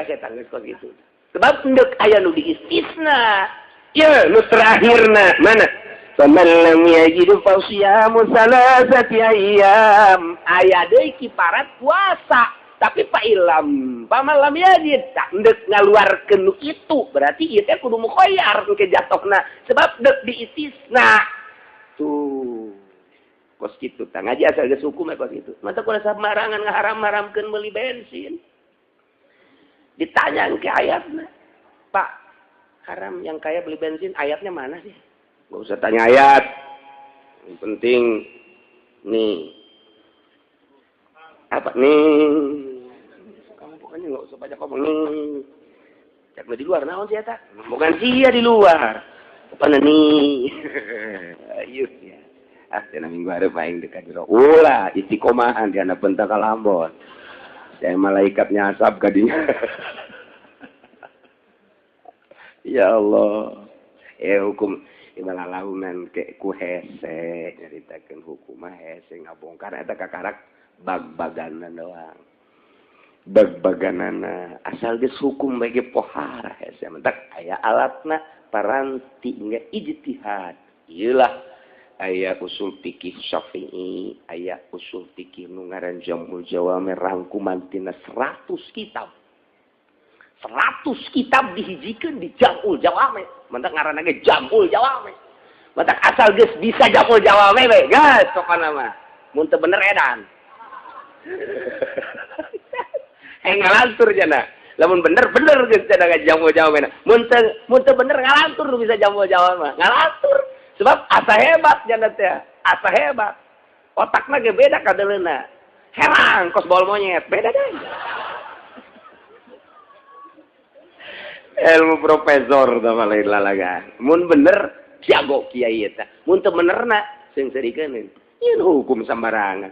Setan geus kos kitu. Sebab endek aya nu diistisna. Ye, nu terakhirna mana? Faman lam yajid fa siyamu salasati ayyam. Aya deui kiparat puasa. Tapi pa ilam, paman lam yajid tak endek ngaluarkeun nu itu, berarti ieu teh kudu mukhayyar engke jatohna sebab dek diistisna. Tuh. Kos kitu tah ngaji asal geus hukum kos kitu. Mata kudu samarangan ngaharam-haramkeun meuli bensin. Ditanya engke ayatna. Pak, haram yang kaya beli bensin ayatnya mana sih? Enggak usah tanya ayat. Yang penting nih. Apa nih? Kamu pokoknya nggak usah banyak ngomong nih. Cek di luar naon sih eta? Bukan sia di luar. Apa nih? Ayo ya. Ah, cenah minggu hareup aing dekat jero. Ulah istiqomahan di anak pentakal Ambon. Saya malaikatnya asap kadinya. Ya Allah. Hukum ibalalaunan ke ku hese nyaritakeun hukum mah hese ngabongkar eta kakarak bag-baganan doang. Bag-baganana asal geus hukum bagi pohara hese mentak aya alatna paranti nya ijtihad. Ieulah aya usul fikih Syafi'i, aya usul fikih nu ngaran Jamul Jawami rangkuman tina 100 kitab. 100 kitab dihijikeun di Jamul Jawami. Mentak ngaranna ge Jamul Jawami. Mentak asal geus bisa Jamul Jawami we, geus pokona mah. Mun teu bener edan. Ngalantur jana. Lamun bener bener geus cenah jamu jawab. Mun teu bener ngalantur nu bisa jamu jawab mah. Ngalantur. Sebab asa hebat jana teh. Asa hebat. Otakna ge beda kadeleuna. Herang kos bol monyet, beda deh. Ilmu profesor tah lain lalagan. Mun bener jago kiai eta. Mun teu benerna seungseurikeun. Ieu hukum sambarangan.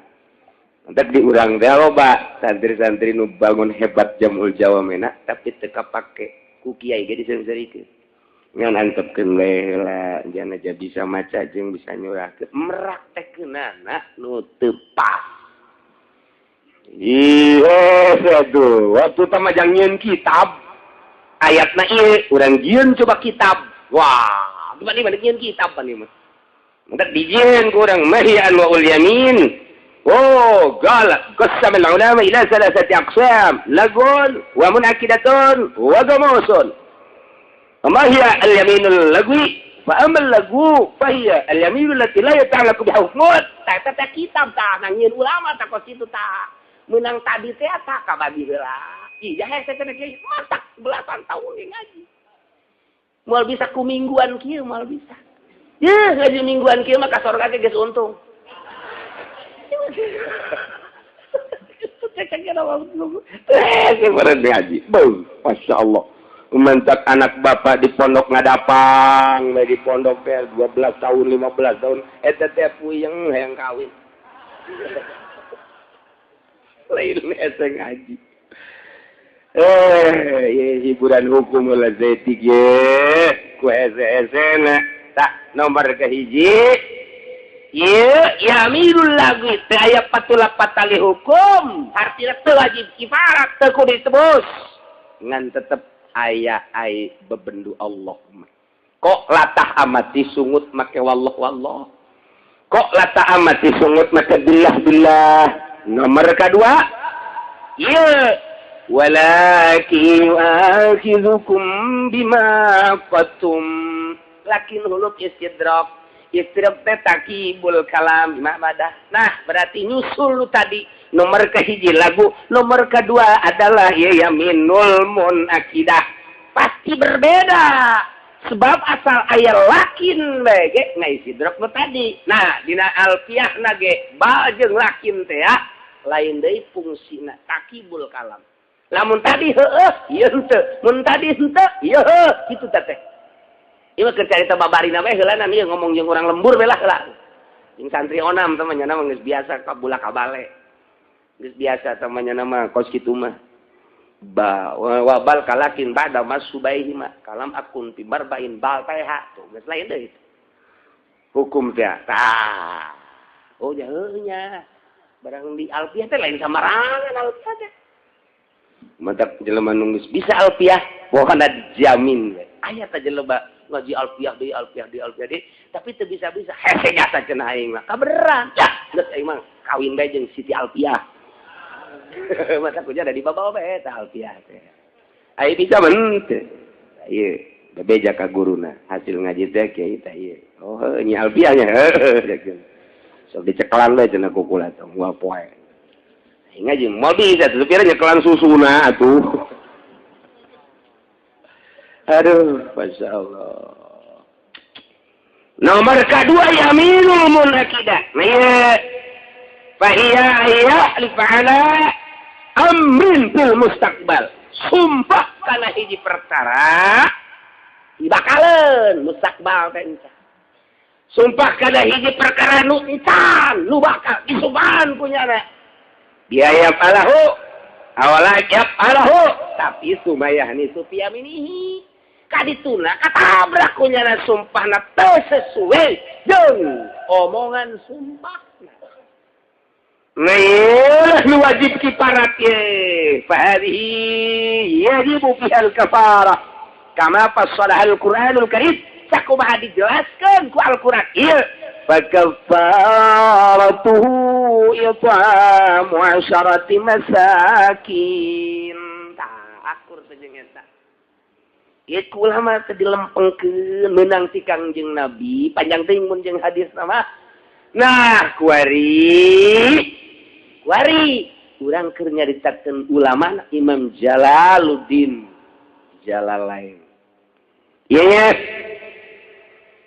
Entek di urang teh loba santri-santri nu bangun hebat jamul jawamena tapi teu kapake ku kiai ge diseungseurikeun. Ngan antepkeun we heula jana aja bisa maca jeung bisa nyurahkeun. Meraktekeunana nu teu pas. Iya, aduh, waktu tamajang nyieun kitab ayatna ieu urang jieun coba kitab. Wah, gimana nih nyieun kitab pan ieu mah. Entek dijieun ku urang mahi anwaul yamin. Oh, qala qasama al-ulama ila thalathati aqsam, lagun wa munakidatun wa ghamusun. Ma hiya al-yaminul lagwi? Fa amma al-lagu fa hiya al-yaminul lati la yata'allaqu bi hukmun. Ta ta kitab ta nyieun ulama ta kos kitu ta. Menang tadi teh tak kabagi heula. Ih, hese cenah kiai matak belasan tahun ge ngaji. Moal bisa ku mingguan kieu moal bisa. Yeuh, ngaji mingguan kieu mah ka sorga ge geus untung. Ngaji. Beuh, Masya Allah. Mentak anak bapak di pondok ngadapang, di pondok teh 12 tahun, 15 tahun, eta teh puyeng hayang kawin. Lain hese ngaji. Hiburan hukum lah zetik ye, ku hese-hesena. Tak nomor kahiji. Ieu yaminul lagwi teu aya patulak patali hukum, artina teu wajib kifarat, teu kudu ditebus. Ngan tetep aya ai bebendu Allah. Kok latah amat disungut make wallah wallah. Kok latah amat disungut make billah billah. Nomor kedua, ieu walakin yu'akhidhukum bima qatum. Lakin huluk istidrak. Istidrak teh takibul kalam bima badah. Nah, berarti nyusul lu tadi nomor kehiji lagu, nomor kedua adalah ya yaminul munakidah. Pasti berbeda. Sebab asal aya lakin bae ge ngaistidrak nu tadi. Nah, dina alfiahna ge ba jeung lakin teh ya lain deui fungsina takibul kalam. Lamun tadi heueuh, ieu henteu. Mun tadi henteu, ieu heuh, kitu teh. Ieu mah keur carita babarina bae heulanan ieu ngomong jeung urang lembur bae lah heula. Jeung santri onam teh mah nya mah geus biasa kabulak kabale. Geus biasa teh mah nya mah kos kitu mah. Ba wa bal kalakin ba'da masubaihi ma kalam akun fi barbain bal teh tuh geus lain deui. Hukum teh tah. Oh nya heueuh nya. Barang di alfiah teh lain samarangan alfiah teh. Mantap jelema nu geus bisa alfiah pokona dijamin we. Aya teh jelema ngaji alfiah deui alfiah deui alfiah deui tapi teu bisa-bisa hese nyata cenah aing mah kabeneran. Yah, geus aing mah kawin bae jeung Siti Alfiah. Mata kuja ada di babawa bae eta Alfiah teh. Ai bisa men teu. Ieu bebeja ka guruna hasil ngaji teh kiai teh ieu. Oh heuh nya Alfiah nya heuh. Sok dicekelan bae cenah ku kula teh moal poe. Aing ngaji moal bisa teu pira nyekelan susuna atuh. Aduh, Masya Allah. Nomor kedua yaminul munakidah. Nah, fahiya ya'lif ala amrin fil mustaqbal. Sumpah kana hiji perkara dibakaleun mustaqbal teh encan. Sumpah kana hiji perkara nu encan, nu bakal disumpahan punyana. Biaya falahu awala yaf'alahu tapi sumayahni sufiyaminihi. Kadituna katabrak kunyana sumpahna teu sesuai jeung omongan sumpahna. Nah, nu wajib kifarat ye. Fa hadhihi yajibu fiha al-kafarah. Kama fassalaha al-Qur'anul Karim. Sakumaha dijelaskeun ku Al-Qur'an ieu. Fa kafaratuhu it'amu 'asharati masakin. Tah akur teh jeung eta. Ieu ulama teh dilempengkeun meunang ti Kangjeng Nabi, panjang teuing mun jeung hadis mah. Nah, kuari kuari urang keur nyaritakeun ulama Imam Jalaluddin Jalalain. Iya,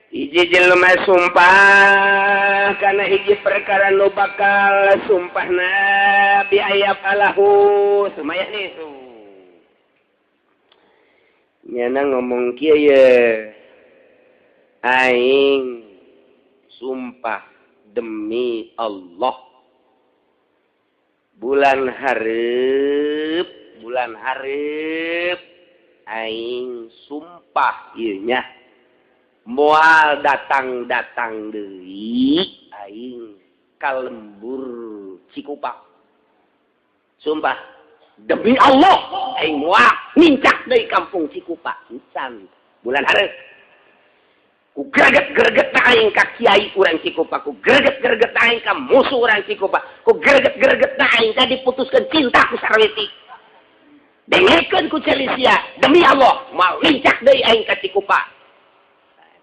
hiji jelema sumpah karena hiji perkara nu bakal sumpahna bi ayap alahu sumaya nih nyana ngomong kieu ye aing sumpah demi Allah bulan hareup aing sumpah ieu nya moal datang-datang deui aing ka lembur Cikupa. Sumpah demi Allah aing moal nincak deui kampung Cikupa encan bulan hareup. Ku greget-greget aing ka kiai urang Cikupa, ku greget-greget aing ka musuh urang Cikupa, ku greget-greget aing ka diputuskeun cinta ku Sarwiti. Dengekeun ku Celisia demi Allah moal nincak deui aing ka Cikupa.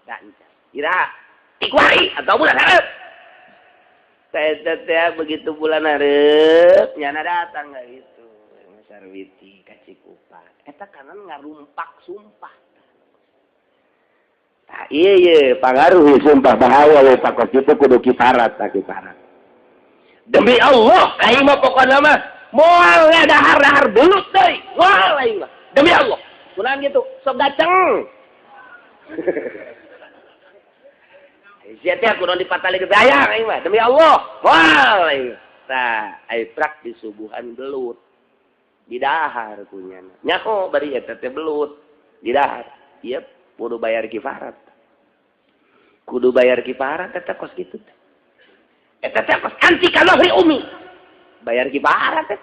Eta ira tikuari atau bulan hareup. Teh teh begitu bulan hareup nyana datang ka itu Sarwiti ka Cikupa. Eta kanan ngarumpak sumpah. Tah ieu ye pangaruh sumpah bahaya we pakos kitu kudu kifarat ta kifarat. Demi Allah aing mah pokona mah moal dahar-dahar belut deui, moal aing mah. Demi Allah. Kunaon kitu? Sok gaceng. Sia teh kudu dipatali ke dayang aing mah. Demi Allah, moal aing. Tah, ai prak disuguhan belut. Didahar kunyana. Nyaho bari eta teh belut. Didahar. Ieu kudu bayar kifarat. Kudu bayar kifarat eta kos kitu teh. Eta teh kos anti kalohri umi. Bayar kifarat teh.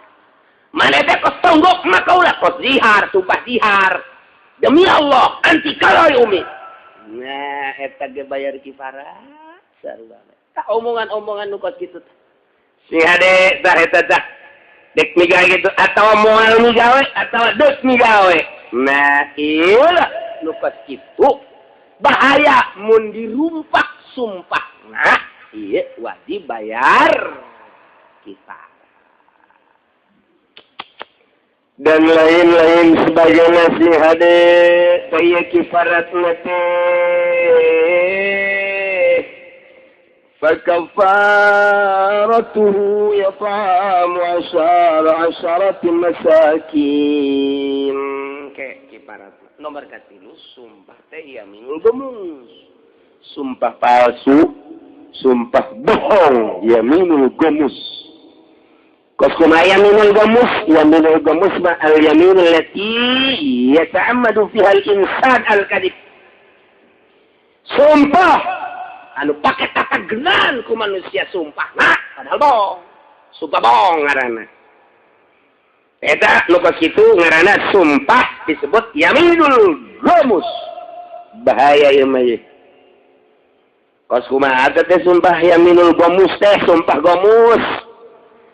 Mana teh kos tonggok mah kaula kos zihar, sumpah zihar. Demi Allah, anti kalohri umi. Nah, eta ge bayar kifarat sarua. Tah omongan-omongan nu kos kitu teh. Si hade tah eta tah. Dek migawe kitu atawa moal migawe atawa deuk migawe. Nah, ieu lah nu kos kitu bahaya mun dirumpak sumpah. Nah, ieu wajib bayar kifarat. Dan lain-lain sebagainya si hade saya kifarat teh fakafaratuhu yat'amu asyara masakin. Ke kifarat nomor katilu sumpah teh yaminul ghamus, sumpah palsu, sumpah bohong, yaminul ghamus. Kos kumaha yaminul ghamus? Yaminul ghamus ma al yaminul lati yata'ammadu fiha al insan al kadhib. Sumpah anu pake tatagenan ku manusia sumpah nah padahal bohong. Sumpah bohong ngaranna. Eta nu kos kitu ngaranna sumpah disebut yaminul ghamus. Bahaya ieu mah ye. Kos kumaha teh sumpah yaminul ghamus teh sumpah ghamus.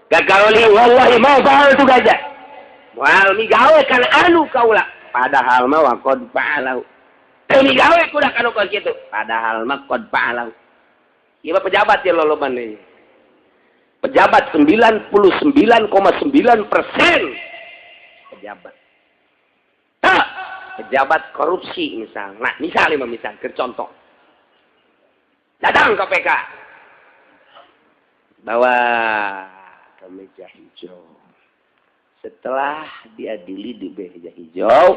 Gagaloli wallahi ma fa'altu gaja. Moal migawe kana anu kaula. Padahal mah wa qad fa'alahu. Teu migawe kuda kanu kos kitu. Padahal mah qad fa'alahu. Ieu mah pejabat ye loloban deui. Pejabat 99,9% pejabat. Tah, pejabat korupsi misalnya. Nah, misalnya mah misal keur contoh. Datang KPK. Bawa ke meja hijau. Setelah diadili di meja hijau,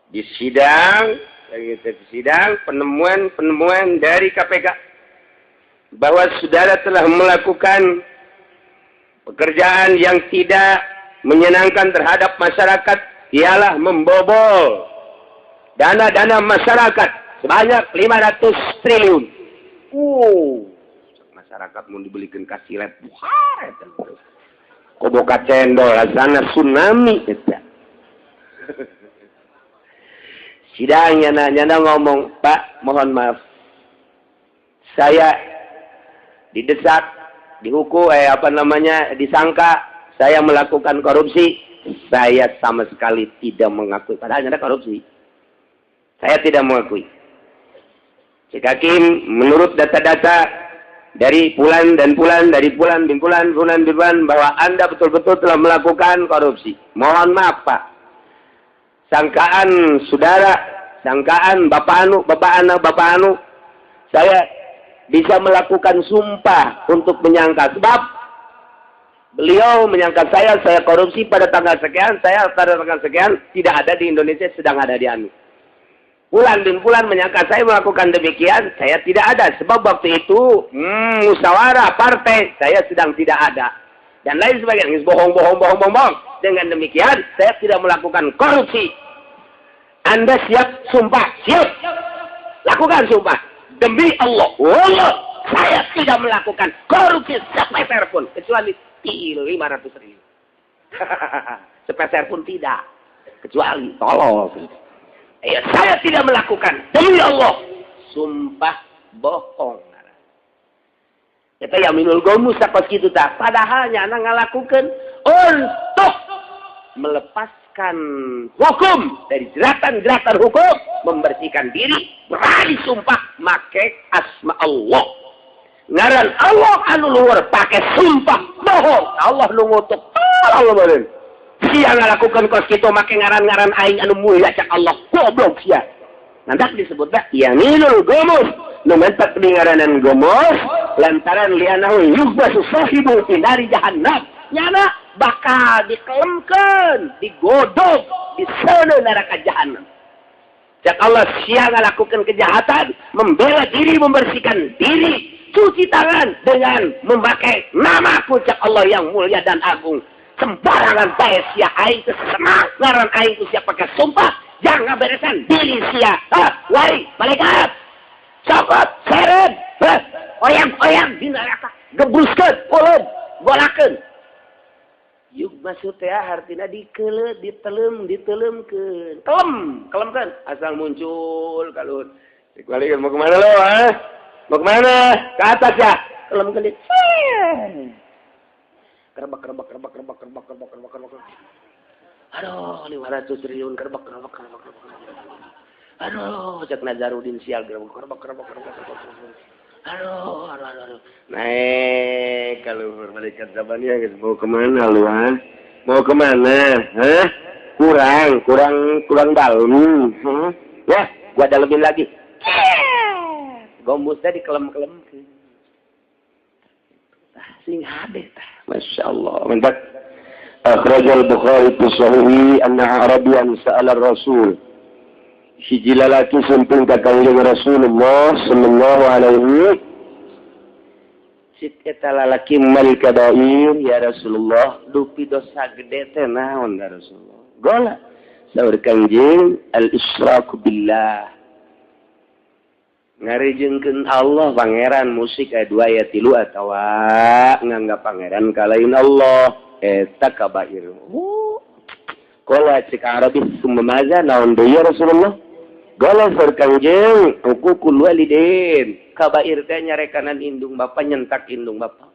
di sidang, di sidang penemuan-penemuan dari KPK bahwa saudara telah melakukan pekerjaan yang tidak menyenangkan terhadap masyarakat, ialah membobol dana-dana masyarakat sebanyak 500 triliun. Masyarakat mau dibelikan kasilet buhar eta. Koboka cendol rasana tsunami eta. Sidangnya nanya ngomong, "Pak, mohon maaf. Saya didesak, dihukum, disangka saya melakukan korupsi. Saya sama sekali tidak mengakui. Padahal ada korupsi. Saya tidak mengakui. Cek hakim, menurut data-data Dari pulan dan pulan, dari pulan bin pulan, pulan bin pulan, bahwa Anda betul-betul telah melakukan korupsi. Mohon maaf Pak, sangkaan saudara, sangkaan bapak anu, bapak anu, bapak anu, saya bisa melakukan sumpah untuk menyangka. Sebab beliau menyangka saya korupsi pada tanggal sekian, saya pada tanggal sekian, tidak ada di Indonesia, sedang ada di anu. Pulan bin pulan menyangka saya melakukan demikian, saya tidak ada. Sebab waktu itu, musyawarah partai, saya sedang tidak ada. Dan lain sebagainya. Bohong, bohong, bohong, bohong, bohong. Dengan demikian, saya tidak melakukan korupsi. Anda siap sumpah? Siap. Lakukan sumpah. Demi Allah, Allah, saya tidak melakukan korupsi sepeser pun. Kecuali 500 ribu. Sepeser pun tidak. Kecuali tolong. Ya, saya tidak melakukan demi Allah. Sumpah bohong. Eta yaminul ghamus sakos kitu tah. Padahal nyana ngalakukeun untuk melepaskan hukum dari jeratan-jeratan hukum, membersihkan diri, berani sumpah make asma Allah. Ngaran Allah anu luhur pake sumpah bohong. Allah nu ngutuk. Allah beureun. Sia ngalakukan kos kitu make ngaran-ngaran aing anu mulia cak Allah, goblok sia. Nanti disebutna yaminul ghamus, nu mentak di ngaranan ghamus lantaran lianahu yughbasu sahibu fi nari jahannam. Nyana bakal dikelemkeun, digodog di seuneu neraka jahannam. Cak Allah sia ngalakukan kejahatan, membela diri, membersihkan diri, cuci tangan dengan memakai namaku cak Allah yang mulia dan agung. Sembarangan bae sia aing teu senang ngaran aing ku sia pakai sumpah, jangan beresan diri sia. Ha, wai malaikat. Cokot, seret, oyang-oyang di neraka, gebruskeun, uleun, golakeun. Yuk maksud teh hartina dikeuleuh, ditelem, ditelemkeun. Kelem, kelemkeun asal muncul kaluhur. Balik mau kemana lo, ha? Mau kemana? Ke atas ya. Kelemkeun di. Kerebak, kerebak, kerebak, kerebak, kerebak, kerebak, kerebak, kerebak. Aduh, 500 triliun kerebak, kerebak, kerebak, kerebak. Aduh, cek Nazarudin sial kerebak, kerebak, kerebak, kerebak, kerebak. Aduh, aduh, aduh, aduh. Naik kalau malaikat zabaniyah guys, mau kemana lu, ha? Mau kemana? Hah? Kurang, kurang, kurang dalam. Hah? Ya, gua dalemin lagi. Gombusnya dikelem-kelem. Sing hade tah. Masya Allah. Mantap. Akhrajal Bukhari fi sahihi anna Arabian sa'ala Rasul. Hiji lalaki sumping ka Kangjeng Rasulullah sallallahu alaihi. Cik eta lalaki mal kabair ya Rasulullah, dupi dosa gede teh naon ya Rasulullah? Gola. Saur Kangjeng al-isyraku billah. Ngarijengkeun Allah pangeran musik aya 2 aya 3 atawa nganggap pangeran kalain Allah eta kabair. Qala cik Arabi summa maza naon deui ya Rasulullah? Qala saur Kangjeng huququl walidain. Kabair teh nyarekanan indung bapa, nyentak indung bapa.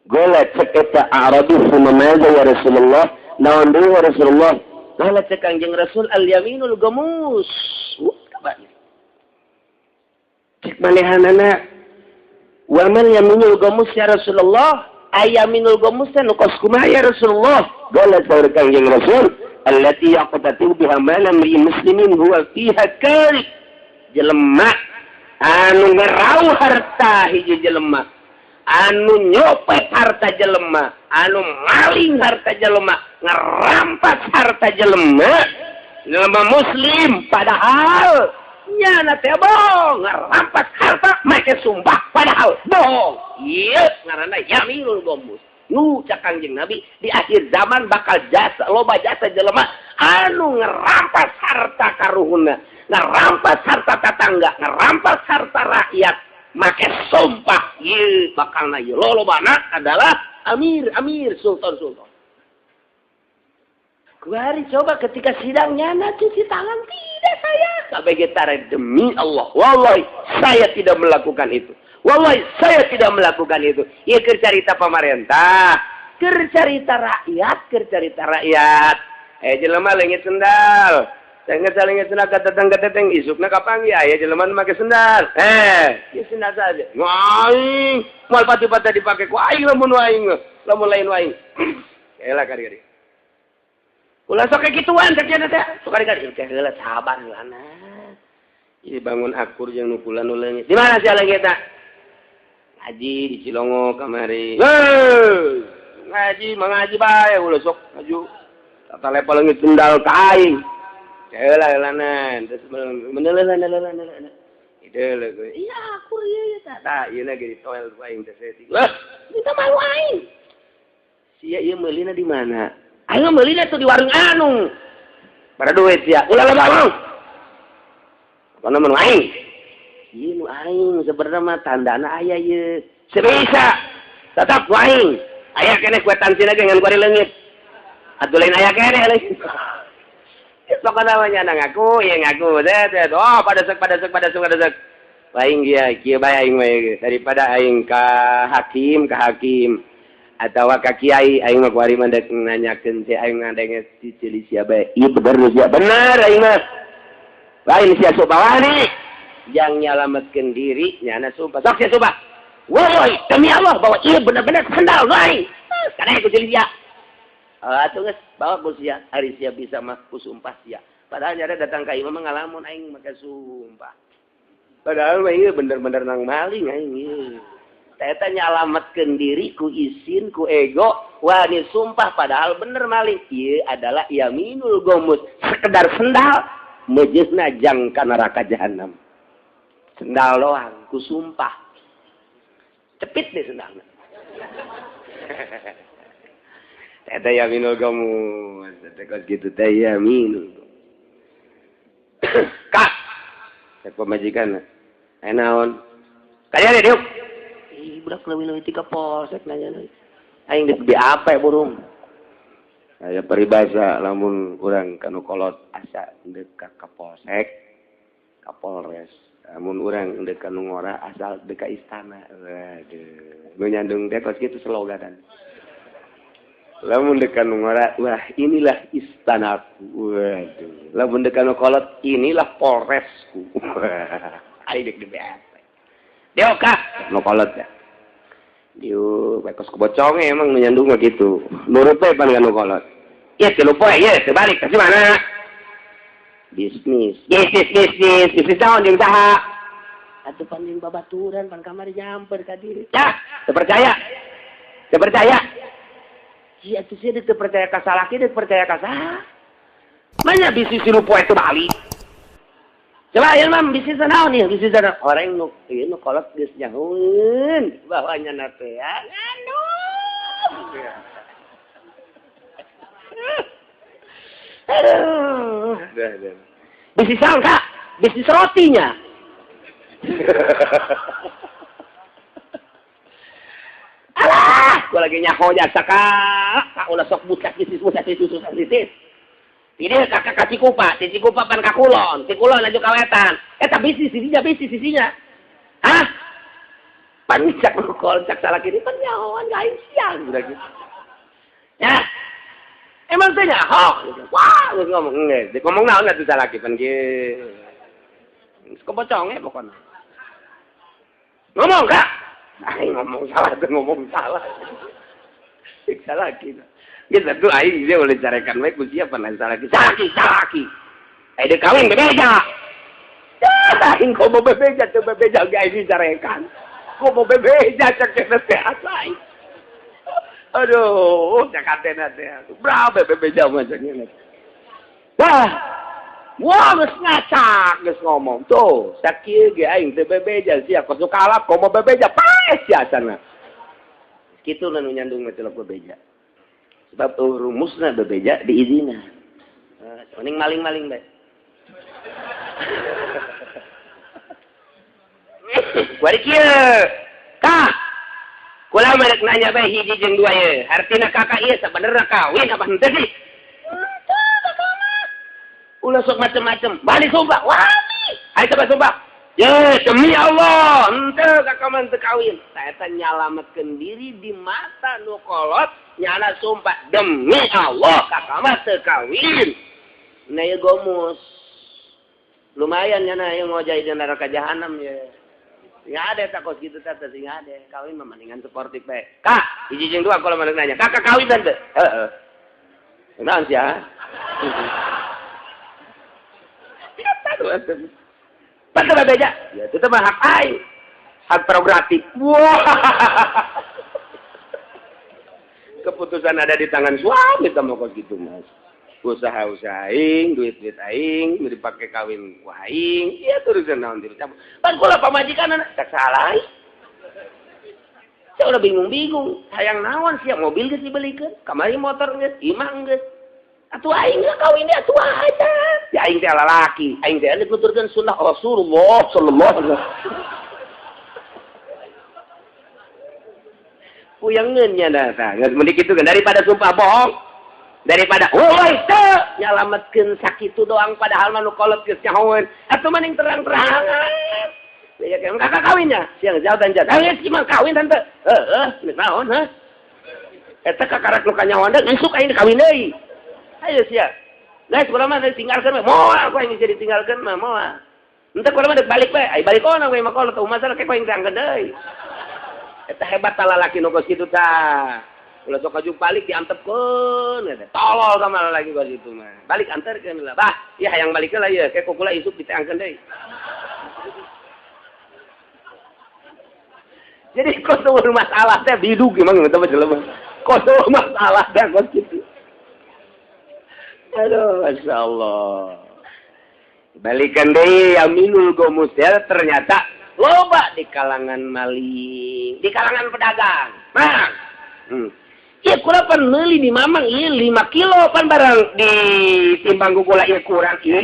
Qala cek eta Arabi summa maza ya Rasulullah? Naon deui ya Rasulullah? Qala cek Kangjeng Rasul al yaminul ghamus. Kabair. Cek manehanana wa man yaminul ghamus ya Rasulullah? Ayaminul ghamus teh nu kos kumaha ya Rasulullah? Qala saur Kangjeng Rasul allati yaqtatu biha ma lam muslimin huwa fiha kari. Jelema anu ngerau harta hiji jelema, anu nyopet harta jelema, anu maling harta jelema, ngerampas harta jelema, jelema muslim padahal nyana teh bohong, ngerampas harta make sumpah padahal bohong. Ieu ngaranna yaminul ghamus. Nu cak Kangjeng Nabi di akhir zaman bakal jasa loba jasa jelema anu ngerampas harta karuhunna, ngerampas harta tetangga, ngerampas harta rakyat make sumpah. Ieu bakalna ieu lolobana adalah amir, amir, sultan, sultan. Kuari coba ketika sidang nyana cuci tangan, tidak saya. Kabeh tare demi Allah, wallahi saya tidak melakukan itu. Wallahi saya tidak melakukan itu. Ieu keur carita pamarentah, keur carita rakyat, keur carita rakyat. Jelema leungit sendal. Tengah sendal kateteng kateteng isukna kapanggih aya jelema nu make sendal. Ieu sendal saja. Aing moal pati-pati dipake ku aing lamun aing lamun lain aing. Elah kari-kari. Ulah sok kituan cek nya teh. Sok kari-kari teh heula sabar heulana. Ieu bangun akur jeung nu kula nu leungit. Di mana sia leungit ta? Ngaji di Cilongo kamari. Heuh. Ngaji mangaji bae ulah sok maju. Tata lepa leungit sendal ka aing. Heula heulanan terus menelelan itu lho iya aku ieu tah tah ieu lagi di toel ku aing teh saeutik. Wah, minta malu aing. Sia ieu meulina di mana? Aing meulina tuh di warung anu. Pada duit sia. Ulah loba ngomong. Pokona mah nu aing. Ieu nu aing sebenarnya mah tandana aya ieu. Sebisa tetap ku aing. Aya keneh kuitansi lagi ngan kuari leungit. Atuh lain aya keneh leungit. Pokoknya namanya ngaku, ya ngaku, zet, oh pada sek. Aing dia, kieu bae aing mah daripada aing ka hakim atawa ka kiai aing mah kuari mah dek nanyakeun teh aing ngadenge si ceuli sia bae. Ieu bener sia, bener aing mah. Lain sia sok bawani yang nyalametkeun diri nyana sumpah. Sok sia sumpah. Woi, demi Allah bahwa ieu bener-bener sendal aing. Karena ku ceuli sia. Atuh geus bawa ku sia, ari sia bisa mah ku sumpah sia. Padahal nyada datang ka imah mah ngalamun aing make sumpah. Padahal mah ieu bener-bener nang maling aing ieu. Eta nyalametkeun diri ku isin ku ego, wani sumpah padahal bener maling. Ieu adalah yaminul gomus, sekedar sendal mejeusna jang ka neraka jahanam. Sendal doang ku sumpah. Cepit deh sendalna. Eta yaminul gomus, eta kos kitu teh yaminul. Kak, cek pamajikan. Aya naon? Kaya deh diuk. Ih, budak leuwih-leuwih ti ka polsek nanya. Aing deuk di apa burung? Aya peribahasa lamun urang ka nu kolot asa deuk ka kapolsek, ka Polres. Lamun urang deuk ka nu ngora asal deuk ka istana. Waduh, nu nyandung teh kos kitu sloganan. Lamun dekan ngora, wah inilah istanaku. Waduh. Lamun dekan kolot, inilah polresku. Aing dek di BAP. Dio kah? Nu kolot ya. Dio, kos kebocong emang nu nyandung mah kitu. Nurut we pan ka nu kolot. Ieu tilu poe, ieu teu balik ka mana? Bisnis. Bisnis, bisnis naon jeung saha? Atuh pan jeung babaturan pan kamari nyamper ka diri. Yah, teu percaya. Teu percaya. Iya tuh sih dia percaya ka salaki, dia percaya ka saha. Mana bisnis lu poe teu balik. Coba ieu mah bisnis naon ieu, bisnis naon? Orang nu ieu nu kolot geus nyahueun bahwa nya teh ya ngandung. Aduh. Bisnis naon, Kak? Bisnis rotinya. Alah, gua lagi nyaho jasa kak, kak ulah sok budak bisnis budak bisnis bisnis. Ini kakak ka Cikupa, ti Cikupa pan ka Kulon, ti Kulon laju ka Wetan. Eta bisnis sisinya, bisnis sisinya. Hah? Pan cak kol cak salah kiri pan nyahoan ka aing siang budak gitu. Ya. Emang teh nyaho. Wah, geus ngomong geus, ngomong naon atuh salaki pan kieu. Geus keboconge pokona. Ngomong kak. Aing ngomong salah tuh ngomong salah. Salah gitu. Geus atuh aing dia boleh carekan bae ku siapa lain salah ki. Salaki, salaki. Eh dia kawin bebeja. Aing komo bebeja teu bebeja ge aing dicarekan. Komo bebeja cek teh aing. Aduh, cek hatena teh. Berapa bebeja mah cek nya. Wah. Wah, geus ngacak, geus ngomong. Tuh, sakieu ge aing teu bebeja sia kos kalap komo bebeja paes sia sana. Kitu nu nyandung mah celok bebeja. Sebab rumusna bebeja diizinan. Mending maling-maling bae. Kuari kieu. Kak. Kula mah rek nanya bae hiji jeung dua ye. Artina kakak ieu sabenerna kawin apa henteu sih? Ulah sok macem-macem. Balik sumpah. Wani. Ayo coba sumpah. Ye, demi Allah, henteu kakak mah teu kawin. Eta nyalametkeun diri di mata nu kolot, nyala sumpah demi Allah kakak mah teu kawin. Nah ieu gomus. Lumayan nya na ieu ngojai di neraka jahanam ya. Sing ada tak kos kitu teh sing ada. Kawin mah mendingan sportif bae. Kak, hiji jeung dua kalau maneh nanya. Kakak kawin teh? Heeh. Naon sia? Padahal beja. Ya itu mah hak aing. Hak prerogatif. Wah. Keputusan ada di tangan suami sama kos gitu mas. Usaha-usaha aing, duit-duit aing, dipake kawin ku aing, ieu turusan naon diri campur. Pan kula pamajikan anak tak salah. Saya udah bingung-bingung, hayang naon sia mobil geus dibelikeun, kamari motor geus, imah geus. Atuh aing geus kawin dia atuh aja. Ya aing teh lalaki, aing teh nuturkeun sunnah Rasulullah sallallahu alaihi wasallam. Puyangeun nya tah, geus mending kitu kan daripada sumpah bohong. Daripada woi teu nyalametkeun sakitu doang padahal mah nu kolot geus nyahoeun. Atuh mending terang-terangan. Ya kan kakak kawinnya, siang jauh dan jauh. Geus mah kawin tante. Heeh, geus naon heuh. Eta kakarak nu kanyahoan deui isuk aing kawin deui. Ayo sia. Geus kula mah ditinggalkeun we. Moal ku aing jadi ditinggalkeun mah moal. Henteu kula mah deuk balik we. Ai balik ona we mah kolot masalah ke ku aing tangkeun deui. Eta hebat tah lalaki nu geus kitu tah. Ulah sok aju balik diantepkeun eta. Tolol ka malah lagi geus kitu mah. Balik anterkeun lah. Bah, ieu hayang balik lah ieu, ke kukula isuk diteangkeun deui. Jadi kos masalah teh bidug emang eta mah jelema. Kos masalah teh kos kitu. Aduh, Masya Allah. Balikan deui yaminul gomus ya, ternyata loba di kalangan maling, di kalangan pedagang. Mang. Ieu kula pan meuli di mamang ieu 5 kilo pan barang ditimbang ku kula ieu kurang ieu.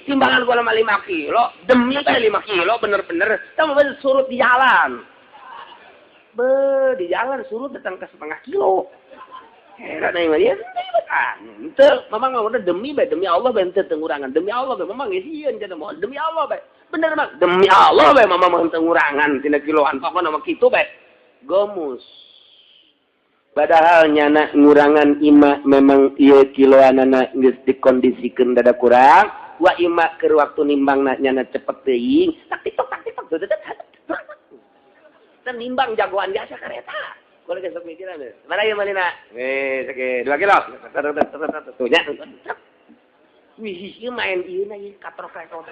Timbangan kula mah 5 kilo, demi teh 5 kilo bener-bener. Tah mah surut di jalan. Be, di jalan surut datang ke setengah kilo. Heran aing mah ieu ah, henteu mamang mah udah demi bae demi Allah bae henteu tengurangan. Demi Allah bae mamang geus sieun cenah moal demi Allah bae. Bener mah demi Allah bae mamang mah henteu ngurangan tina kiloan pokona mah kitu bae. Gomus. Padahal nyana ngurangan ima memang ieu kiloanana geus dikondisikeun dada kurang, wa ima keur waktu nimbangna nyana cepet teuing, tak titok tak titok. Teu nimbang jagoan biasa kareta. Kula geus sok mikiran. Mana ieu malina? Sake 2 kilo. Tuh nya. Wih, ieu main ieu na ieu katrok-katrok.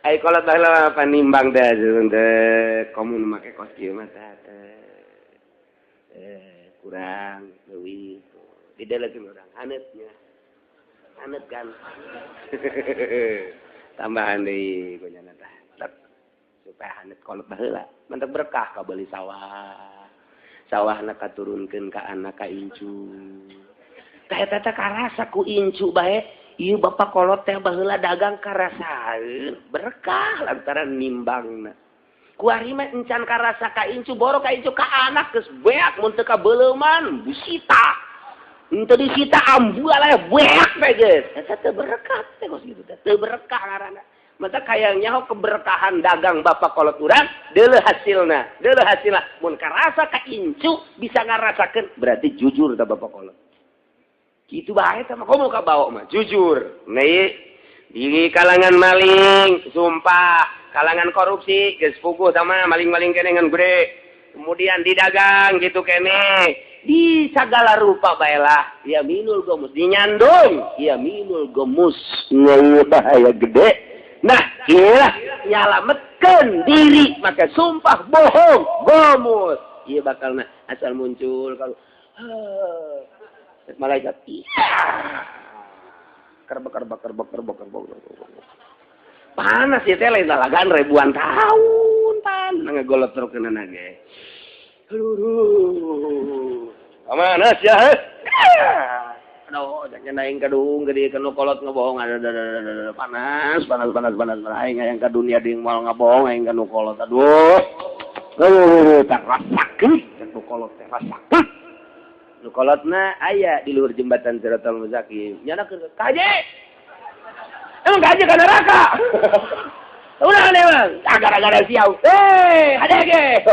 Ai kolot baheula panimbang teh teh komun make kos kieu mah teh. Kurang leuwih tidak lagi orang hanetnya hanet kan tambahan deui ku nyana tah supaya hanet kolot baheula mantap berkah ka beuli sawah sawahna katurunkeun ka anak ka incu tah eta teh karasa ku incu bae ieu bapak kolot teh baheula dagang karasaeun berkah lantaran nimbangna. Kuari mah encan karasa ka incu boro ka incu ka anak geus beak mun teu kabeleuman disita. Henteu disita ambual aya beak teh geus. Eta teu berkah teh kos kitu teh. Teu berkah ngaranna. Mata kayang nyaho keberkahan dagang bapak kolot urang deuleuh hasilna. Deuleuh hasilna mun karasa ka incu bisa ngarasakeun berarti jujur tah bapak kolot. Kitu bae tah mah komo ka bawa mah jujur. Nah di kalangan maling sumpah kalangan korupsi geus puguh sama maling-maling kene ngan gede kemudian didagang gitu kene di segala rupa baelah ya minul gomus dinyandung ya minul gomus bahaya gede. Nah iyalah nyalametkeun diri maka sumpah bohong gomus ieu bakalna asal muncul kalau malaikat iya kerbek kerbek kerbek kerbek kerbek panas ya teh lain lalagan ribuan tahun pan ngegolot terus kena ge. Aduh. Panas ya. Aduh, jangan aing kadung gede kanu kolot ngebohong ada panas panas panas panas aing hayang ka dunia deui moal ngabohong aing kanu kolot. Aduh. Aduh, tak rasakeun kanu kolot teh rasakeun. Nu kolotna aya di luhur jembatan Siratal Mustaqim. Nyana keur kaje. Emang gaji ke neraka. Udah emang. Ah, gara-gara siau. Hadege.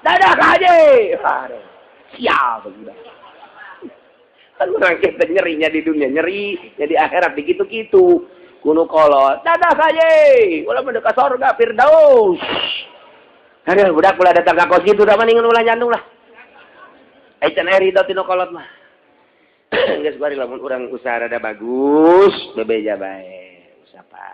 Dadah kaje. Sial udah. Kan urang kita nyerinya di dunia nyeri, jadi akhirat begitu-gitu. Kuno kolot, dadah saye, ulah mah ka sorga Firdaus. Aduh, budak ulah datang ka kos kitu da mendingan ulah nyandung lah. Ai can aya ridho tinu kolot mah. Geus bari lamun urang usaha rada bagus, bebeja bae, usaha.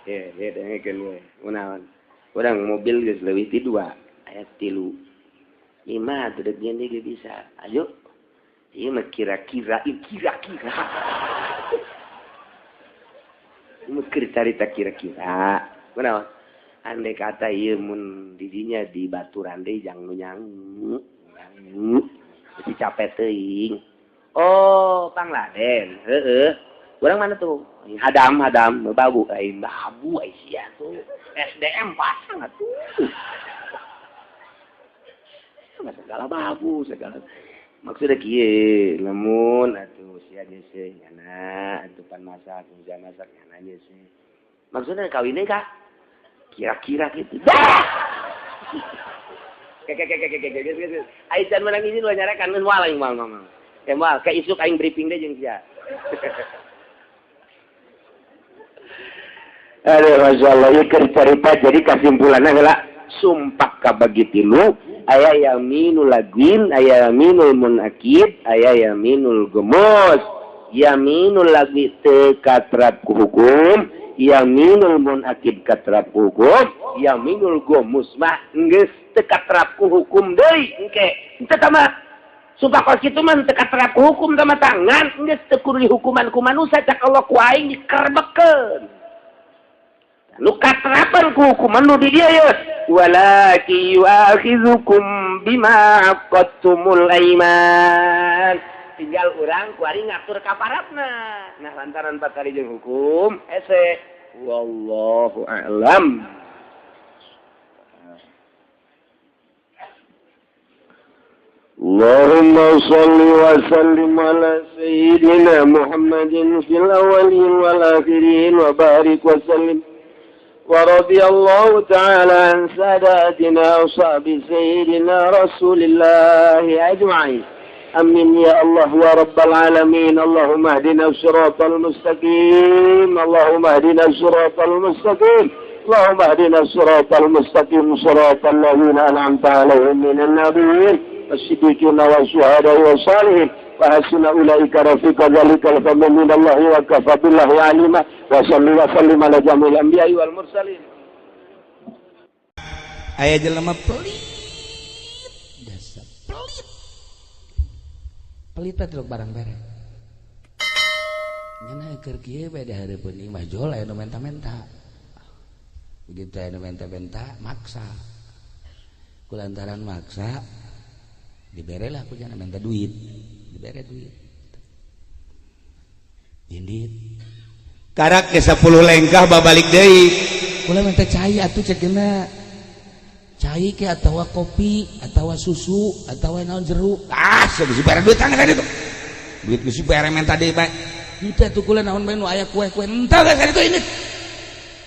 Ye, ye dengekeun we. Kunaon? Urang mobil geus leuwih ti 2, aya 3. 5 atuh deuk nyeun deui bisa. Ayo. Ieu mah kira-kira, kira-kira. Ieu mah keur carita kira-kira. Kunaon? Andai kata ieu mun didinya di baturan deui jang nu nyangu. Nyangu. Jadi capek teuing. Oh, Pangladen. Heeh. Urang mana tuh? Hadam, hadam, babu, aing babu ai sia tuh. SDM pasang atuh. Segala babu, segala. Maksudnya kieu, lamun atuh sia geus nyana, atuh pan masak, hujan masak nyana geus. Maksudnya kawin deui ka? Kira-kira gitu. Dah. Ke. Ai can menang izin ulah nyarekan geus moal aing moal mah. Ke moal, ke isuk aing briefing deui jeung sia. Aduh, Masya Allah, ieu keur carita jadi kasimpulanna heula sumpah kabagi tilu, aya yaminul lagwin, aya yaminul munakid, aya yaminul gemus. Yaminul lagwi teu katrap ku hukum, yaminul munakid katrap ku hukum, yaminul gemus mah geus teu katrap ku hukum deui engke. Teu tama sumpah kos kitu mah teu katrap ku hukum tama tangan geus teu kudu dihukuman ku manusia cak Allah ku aing dikerbekkeun. Nu katrapan ku hukuman nu di dieu ye walaki yu'akhidzukum bima aqadtumul aiman. Tinggal urang ku ari ngatur kaparatna. Nah lantaran patari jeung hukum hese wallahu a'lam. Allahumma shalli wa sallim ala sayyidina Muhammadin fil awwalin wal akhirin wa barik wa sallim. ورضي الله تعالى عن ساداتنا وصحب سيدنا رسول الله أجمعين. آمين يا الله يا رب العالمين. اللهم اهدنا الصراط المستقيم، اللهم اهدنا الصراط المستقيم، اللهم اهدنا الصراط المستقيم، صراط الذين أنعمت عليهم من النبيين والصديقين والشهداء والصالحين وحسن أولئك رفيقا. ذلك الفضل من الله وكفى بالله عليما. وصلى وسلم على جميع الأنبياء والمرسلين. Aya jelema pelit, dasar pelit. Pelit teh barang bere. Nyeuna keur kieu bae di hareupeun imah jol aya nu menta-menta. Begitu aya nu menta-menta maksa. Kulantaran maksa dibere lah ku jana minta duit. Dibere duit. Indit. Karak ke 10 lengkah babalik deui. Kula minta cai atuh ceukna. Cai ke atawa kopi atawa susu atawa naon jeruk. Ah, geus dibere duit tangan tadi tuh. Duit geus dibere menta deui bae. Henteu atuh kula naon bae nu aya kue-kue. Henteu geus itu indit.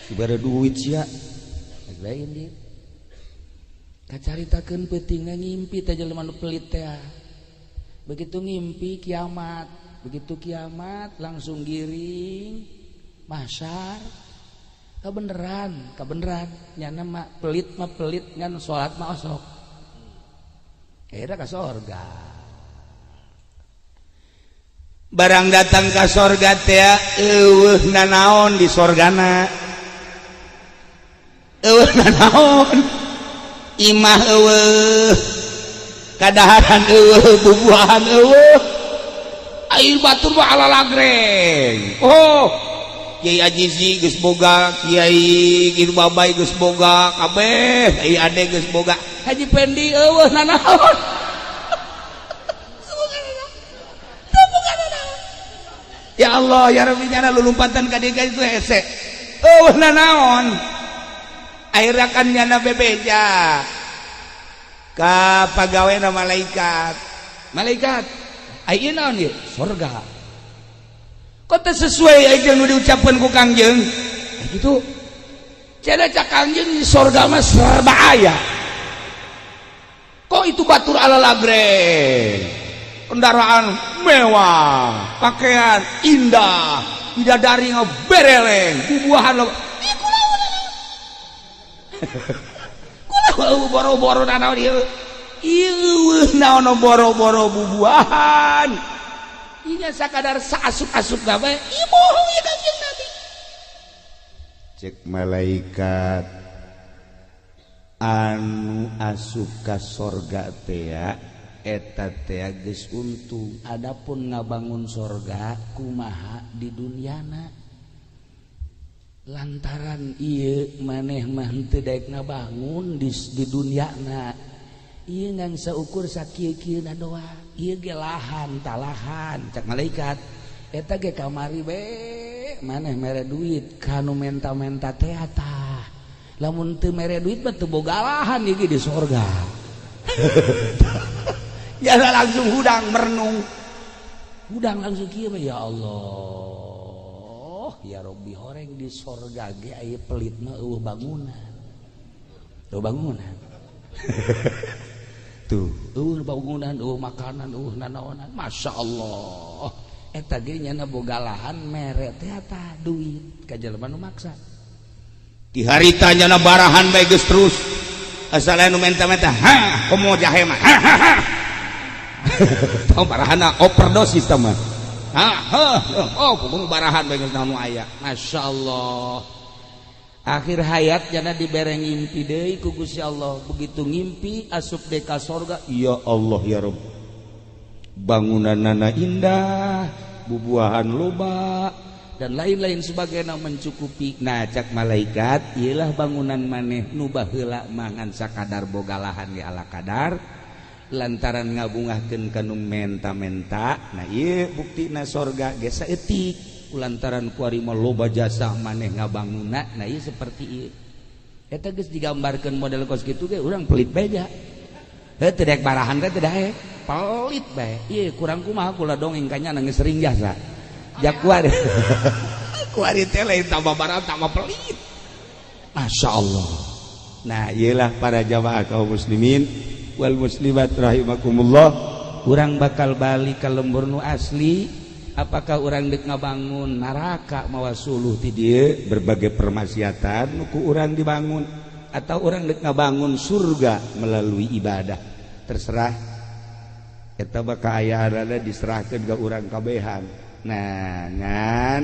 Dibere duit sia. Geus bae indit. Kacaritakeun peutingna ngimpi teh jelema nu pelit teh. Begitu ngimpi kiamat, begitu kiamat langsung giring mahsyar. Kabeneran, kabeneran nyana mah pelit ngan salat mah osok. Akhirnya ka sorga. Barang datang ka sorga teh eueuh nanaon di sorgana. Eueuh nanaon. Imah eueuh, kadaharan eueuh, bubuahan eueuh. Air batur mah ala lagreng. Oh, Kiai Ajizi geus boga, Kiai Gir Babai geus boga, kabeh Kiai Ade geus boga. Haji Pendi eueuh nanaon. Ya Allah, ya Rabbi nyana lulumpatan ka dieu itu hese. Eueuh nanaon. Akhirnya kan nyana bebeja ka pagawe malaikat. Malaikat, ayeuna naon ieu? Sorga. Kok teu sesuai aja nu diucapkeun ku Kangjeng? Gitu. Cenah cak Kangjeng sorga mah serba aya. Kok Oh, itu batur ala lagreng, kendaraan mewah, pakaian indah, bidadari bereleng, bubuahan lo. Kula boro-boro naon ieu? Ieu naon boro-boro bubuahan. Ieu sakadar saasup-asup gawe, ieu bohong ieu Kanjeng Nabi. Cek malaikat anu asup ka sorga teh eta teh geus untung. Adapun ngabangun sorga kumaha di dunyana, lantaran ieu maneh mah henteu daek ngabangun di dunyana, ieu ngan saukur sakieu-kieuna doang, ieu ge lahan talahan. Cek malaikat eta ge kamari be maneh mere duit kanu menta-menta teh tah, lamun teu mere duit mah teu boga lahan ieu ge di sorga. Ya langsung hudang merenung, hudang langsung kieu mah, ya Allah ya Robbi, horeng di sorga ge aya pelit mah eueuh bangunan, eueuh bangunan. Tuh eueuh bangunan, eueuh makanan, eueuh nanaonan. Masya Allah, eta ge nyana boga lahan mere teh tah duit ka jelema nu maksa. Di harita nyana barahan bae geus terus asal anu menta-menta, ha komo jahe mah, ha ha ha. Tong barahana overdosis tah mah. Ha ha, oh kudu barahan bae geus naon nu aya. Masya Allah, akhir hayat jana dibere ngimpi deui ku Gusti Allah. Begitu ngimpi asup deui ka sorga, ya Allah ya Rabb, bangunanana indah, bubuahan loba, dan lain-lain sebagainya mencukupi. Nah cak malaikat, iyalah bangunan maneh nu baheula mangan sakadar boga lahan ge ala kadar lantaran ngabungahkeun kanu menta-menta. Nah ieu buktina sorga ge saeutik lantaran kuari mah loba jasa maneh ngabangunna. Nah ieu seperti ieu eta geus digambarkeun model kos kitu ge urang pelit bae ja. Heuh, teu daek barahan teh, teu daek pelit bae. Ieu kurang kumaha kula dongeng kanya nangis sering jasa jak kuari kuari teh lain tambah barahan tambah pelit. Masya Allah. Nah iyalah para jamaah kaum muslimin wal muslimat rahimakumullah, urang bakal balik ke lembur nu asli. Apakah urang dek ngabangun neraka mawa suluh ti dieu berbagai permaksiatan nu ku urang dibangun, atau urang dek ngabangun surga melalui ibadah? Terserah, eta bakal aya diserahkeun ka urang kabehan. Nah ngan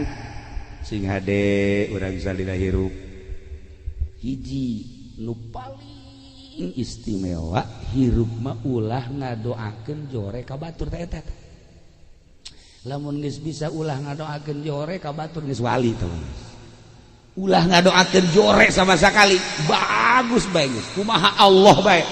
sing hade urang salila hirup hiji nu paling istimewa hirup mah ulah ngadoakeun jore ka batur teh eta. Lamun geus bisa ulah ngadoakeun jore ka batur geus wali teh. Ulah ngadoakeun jore sama sekali, bagus bae geus kumaha Allah bae.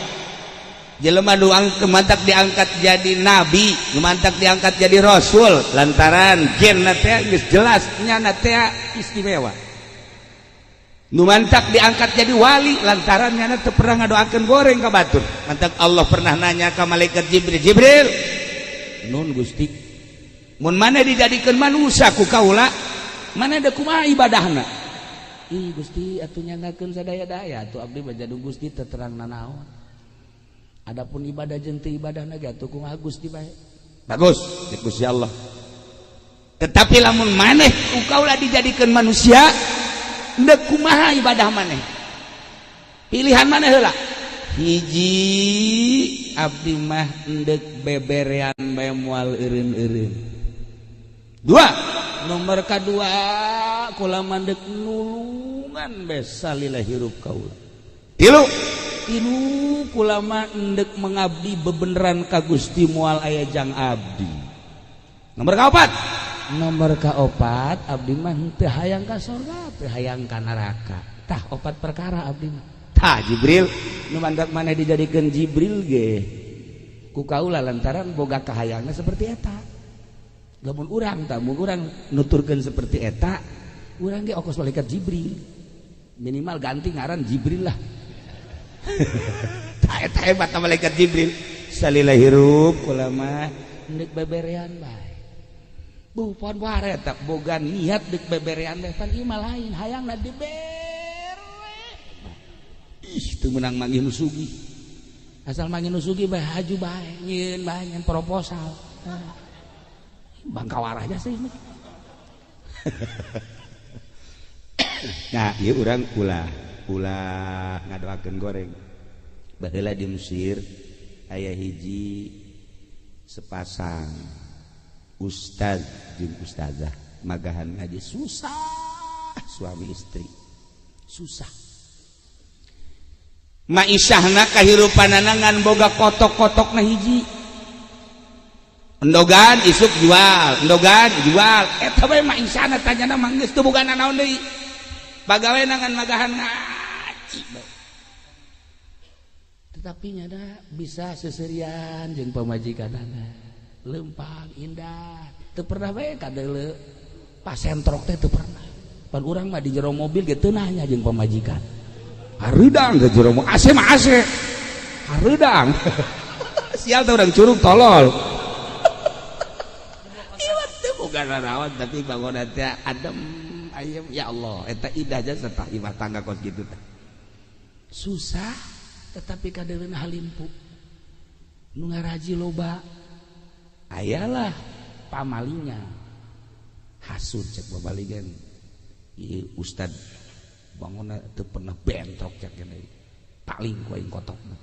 Jelema nu mantak diangkat jadi nabi, nu mantak diangkat jadi rasul lantaran genna teh geus jelas nyana teh istimewa. Nu mantak diangkat jadi wali lantaran nyana teu pernah ngadoakeun goreng ka batur. Mantak Allah pernah nanya ka malaikat Jibril, Jibril, nun Gusti, mun mana dijadikan manusia ku kaula, mana ada kumaha ibadahna? Ih Gusti, atuh nyanggakeun sadaya-daya atuh abdi mah jadung Gusti teu terang nanaon. Adapun ibadah jeung teu ibadahna ge atuh kumaha Gusti bae. Bagus cek Gusti Allah, tetapi lamun maneh ku kaula dijadikan manusia, ndek kumaha ibadah maneh? Pilihan maneh heula. Hiji, abdi mah endek beberean bae moal eureun-eureun. Dua, nomor kadua, kula mandek nulungan bae salila hirup kaula. Tilu, tilu, kula mah endek mengabdi bebeneran ka Gusti moal aya jang abdi. Nomor kaopat, nomor kaopat, abdi mah henteu hayang ka sorga, teu hayang ka neraka. Tah opat perkara abdi mah. Tah Jibril, nu mandak maneh dijadikeun Jibril ge ku kaula lantaran boga kahayangna seperti eta. Lamun urang tah, mun urang nuturkeun seperti eta, urang ge okos malaikat Jibril, minimal ganti ngaran Jibril lah. Tah eta hebat malaikat Jibril. Salila hirup kula mah endek beberean bae. Bu pon ware tak boga niat dek beberean teh, pan ieu mah lain hayangna dibere. Ih, teu meunang manggih nu sugih. Asal manggih nu sugih bae haju bae, nyieun bae nyen proposal. Bangkawarahnya sih. Nah, ieu urang ulah ulah ngadoakeun goreng. Baheula di Mesir aya hiji sepasang ustaz jeung ustazah magahan ngaji susah, suami istri susah. Maisahna kahirupanana ngan boga kotok-kotokna hiji. Endogan isuk jual, endogan jual. Eta bae maisahna tanyana mah geus teu boga nanaon deui. Pagawe ngan magahan ngaji bae. Tetapi nyada bisa seserian jeung pamajikanana. Lempang indah. Teu pernah bae kadeuleu pasentrok teh teu pernah. Pan urang mah di jero mobil ge teu nanya jeung pamajikan. Hareudang ke jero mobil, AC mah AC. Hareudang. Sial teh urang curug tolol. Ieu teh boga nanaon tapi bangunan teh adem ayem ya Allah eta indah jasa tah imah tangga kos kitu teh. Susah tetapi kadeuleuna halimpu. Nu ngaraji loba. Ayalah pamalinya. Hasud cek babaligan. Ieu ustad bangunna teu pernah bentrok cek gini. Paling ku aing kotokna.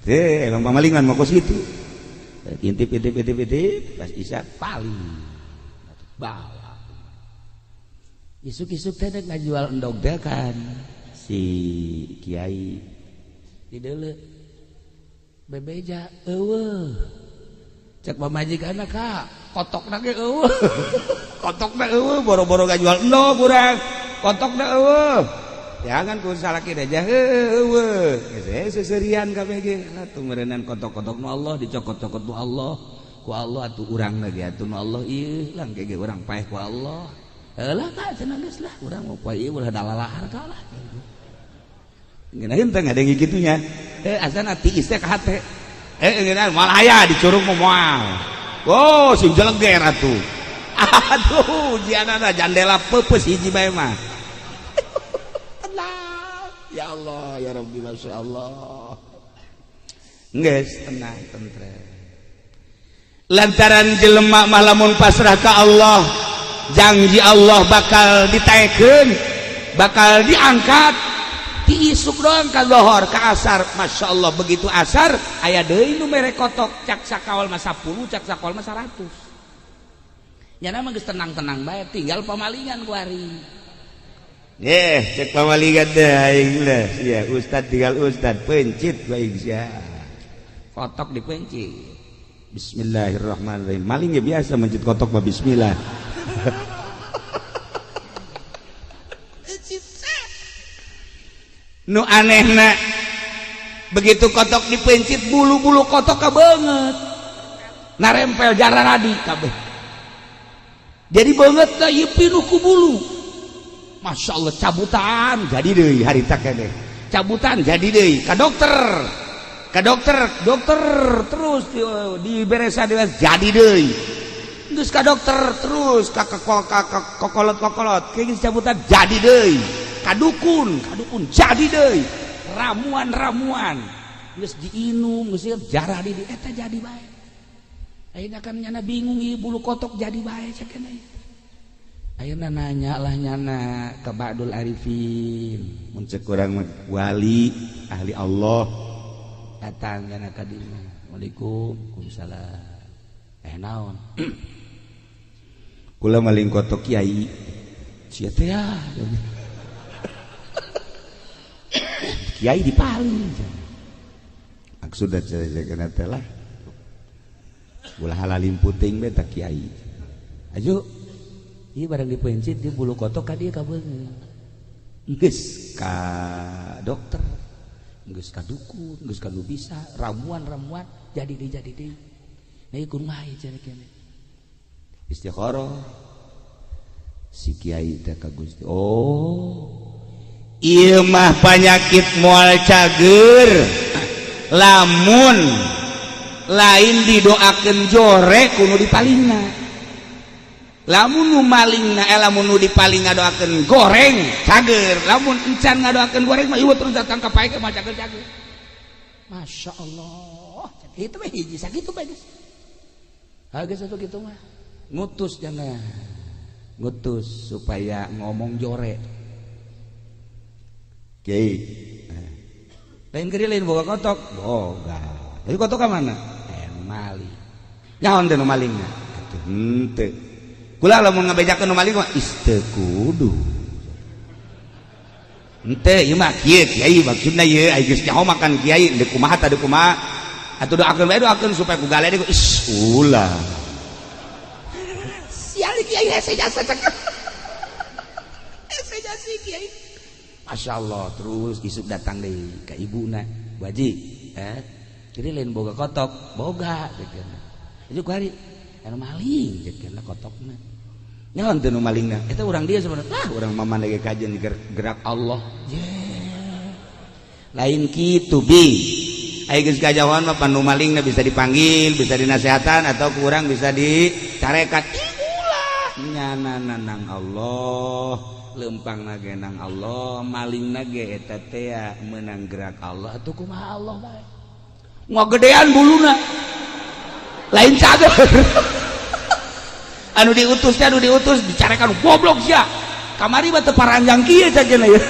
Teh emang pamalingan mah kos kitu. Intip intip intip intip pas isya paling bawa. Isuk-isuk teh dek ngajual endog teh kan si kiai di deuleu bebeja eueuh cek pamajikanna ka kotokna ge eueuh kotokna eueuh boro-boro ngajual endog urang kotokna eueuh jangan ku salaki aja eueuh geus seserian kabeh ge atuh meureunnan kotok-kotok nu Allah dicokot-cokot nu Allah ku Allah atuh urangna ge atuh nu Allah ieu lang ge urang paeh ku Allah heulah ka cenah geus lah urang mau poe ieu ulah dalalahar ka lah ngeunaheun teh ngadenge kitunya asana tiis teh ka hate ngeunaheun moal aya dicurug mah moal oh sing jeleger atuh aduh ujianana jandela peupeus hiji bae mah tenang ya Allah ya Rabbi masyaallah geus tenang tentrem lantaran jelema mah lamun pasrah ka Allah janji Allah bakal ditaekeun bakal diangkat diisuk doang ka lohor ka asar Masya Allah begitu asar aya deui nu mere kotok cak sakawal mah 10 cak sakawal mah 100 nyana mah geus tenang-tenang bae tinggal pamalingan ku ari cek pamalingan teh aing lah sia ustad tinggal ustad pencit bae sia kotok dipencit. Bismillahirrahmanirrahim maling ya biasa mencit kotok mah bismillah. Nu anehna begitu kotok dipencit bulu-bulu kotok ka banget narempel jararadi kabeh jadi banget teh ieu pinuh ku bulu Masya Allah cabutan jadi deui harita keneh cabutan jadi deui ka dokter dokter terus di beresa jadi deui geus ka dokter terus ka kokolot-kokolot kayak geus cabutan jadi deui kadukun jadi deui ramuan-ramuan geus diinum geus jarah di eta jadi bae ayeuna kan nyana bingung ieu bulu kotok jadi bae cek keneh ayeuna nanya lah nyana ka Ba'dul Arifin mun cek urang wali ahli Allah datang nyana ka dieu Assalamualaikum waalaikumsalam naon kula maling kotok kiai sia teh ya kiai dipaling maksudna cenah teh lah ulah halalim puting bae tah kiai aju ieu barang dipencit di bulu kotok ka dieu kabeungeut geus ka dokter geus ka dukun geus ka nu bisa ramuan-ramuan jadi deui nah ieu kumaha ieu cenah kene istikharah si kiai teh ka Gusti oh ieu mah panyakit moal cager lamun lain didoakeun jore kudu dipalingna Lamun nu maling na lamun nu dipaling ngadoakeun goreng cager, lamun encan ngadoakeun goreng mah ieu terus datang ka pae mah cager-cager. Masya Allah, itu mah hiji sakitu bae geus. Ha geus atuh kitu mah. Ngutus jangan ngutus supaya ngomong jore. Kiai. Lain kiri lain boga kotok, boga. Jadi kotok ka mana? Maling. Nyaon teh nu malingna? Atuh henteu. Kula lamun ngabejakeun nu maling mah is teu kudu. Henteu ieu mah kieu kiai maksudna ieu ai geus nyaho makan kiai deuk kumaha tah deuk kumaha. Atuh doakeun bae doakeun supaya ku gale deui is ulah. Sial kiai hese jasa cek. Hese jasa kiai. Masya Allah terus isuk datang deui ka ibuna. Bu Haji, jadi lain boga kotok, boga ceukna. Itu ku hari anu maling ceukna kotokna. Nyaon teu nu malingna? Eta urang dia sebenarnya. Lah urang mah ge kajen gerak Allah. Yeah. Lain kitu bi. Ai geus kajahoan mah pan nu malingna bisa dipanggil, bisa dinasehatan atau kurang bisa dicarekan. Ulah nyana nang Allah, lempang ge nang Allah, malingna ge eta teh meunang gerak Allah atuh kumaha Allah bae. Ngagedean buluna lain cager. Anu diutus teh anu diutus dicarekan goblok sia kamari mah teu paranjang kieu cageuna ya.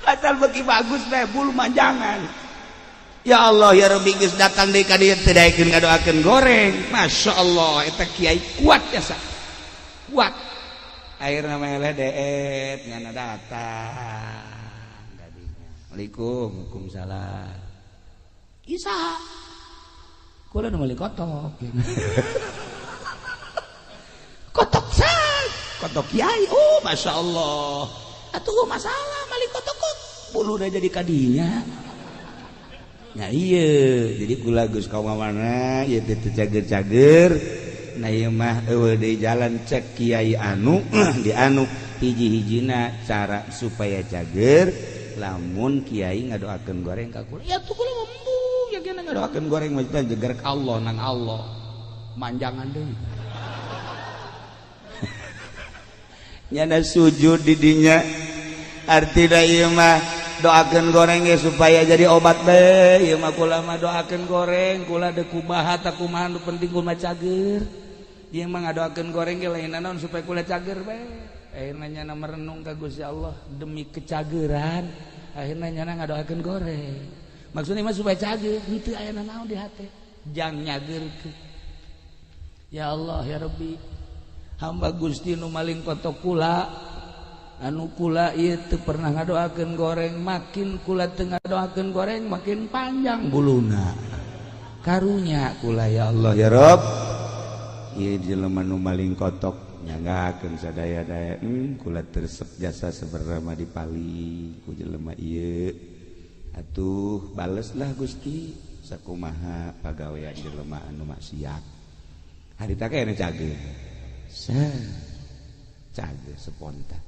Asal beuki bagus bae bulu manjangan. Ya Allah ya Rabbi geus datang deui ka dieu teu daekeun ngadoakeun goreng. Masya Allah eta kiai kuat jasa kuat. Akhirna mah eleh deet ngana datang. Assalamualaikum. Waalaikumsalam. Isa kula nu meuli kotok. Kotok sah, kotok kiai. Oh, Masya Allah. Atuh masalah meuli kotok kok buluna jadi kadinya. Nya ieu, jadi kula geus ka mana ieu teh teu cager-cager. Nah ieu mah eueuh deui jalan cek kiai anu di anu hiji-hijina cara supaya cager lamun kiai ngadoakeun goreng ka kula. Ya tuh kula embung ya gena ngadoakeun goreng maksudna jeger Allah nang Allah. Manjangan deui. Nyana sujud di dinya. Artina ieu mah doakeun goreng ge supaya jadi obat bae. Ieu mah kula mah doakeun goreng, kula deuk kumaha ta kumaha nu penting kula cager. Ieu mah ngadoakeun goreng ge lain naon supaya kula cager bae. Akhirna nyana merenung ka Gusti Allah demi kecageran. Akhirna nyana ngadoakeun goreng. Maksudnya mah supaya cager, henteu aya naon di hate. Jang nyageurkeun. Ya Allah ya Rabbi, hamba Gusti nu maling kotok kula, anu kula ieu teu pernah ngadoakeun goreng, makin kula teu ngadoakeun goreng makin panjang buluna. Karunya kula ya Allah ya Rabb. Ieu jelema nu maling kotok nyanggakeun sadaya-daya, kula teresep jasa sebenarnya dipaling ku jelema ieu. Atuh baleslah Gusti sakumaha pagawean jelema anu maksiat. Harita kayaknya cager. Cager spontan.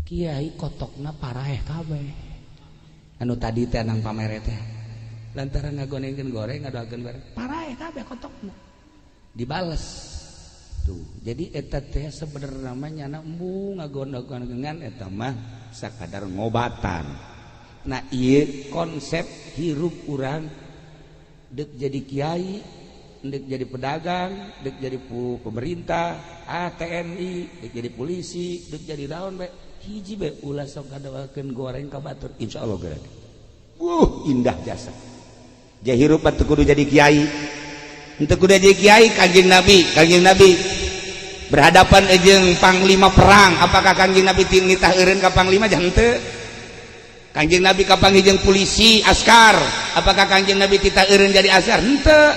Kiai kotokna paraeh kabeh. Anu tadi teh nang pamere teh. Lantaran ngagonengkeun goreng ngadoakeun goreng, paraeh kabeh kotokna. Dibales. Tuh, jadi eta teh sebenarnya nyana embung ngagonengkeun eta mah sakadar ngobatan. Nah, ieu konsep hirup urang deuk jadi kiai, dek jadi pedagang, dek jadi pemerintah, TNI, dek jadi polisi, dek jadi daun be, hiji be ulah sok ngadoakeun goreng ka batur, insyaallah geura. Indah jasa. Jahirup teu kudu jadi kiai. Henteu kudu jadi kiai Kanjeng Nabi berhadapan jeung panglima perang, apakah Kanjeng Nabi nitah eureun ka panglima henteu? Kanjeng Nabi kapanggih jeung polisi askar, apakah Kanjeng Nabi titah eureun jadi askar? Henteu.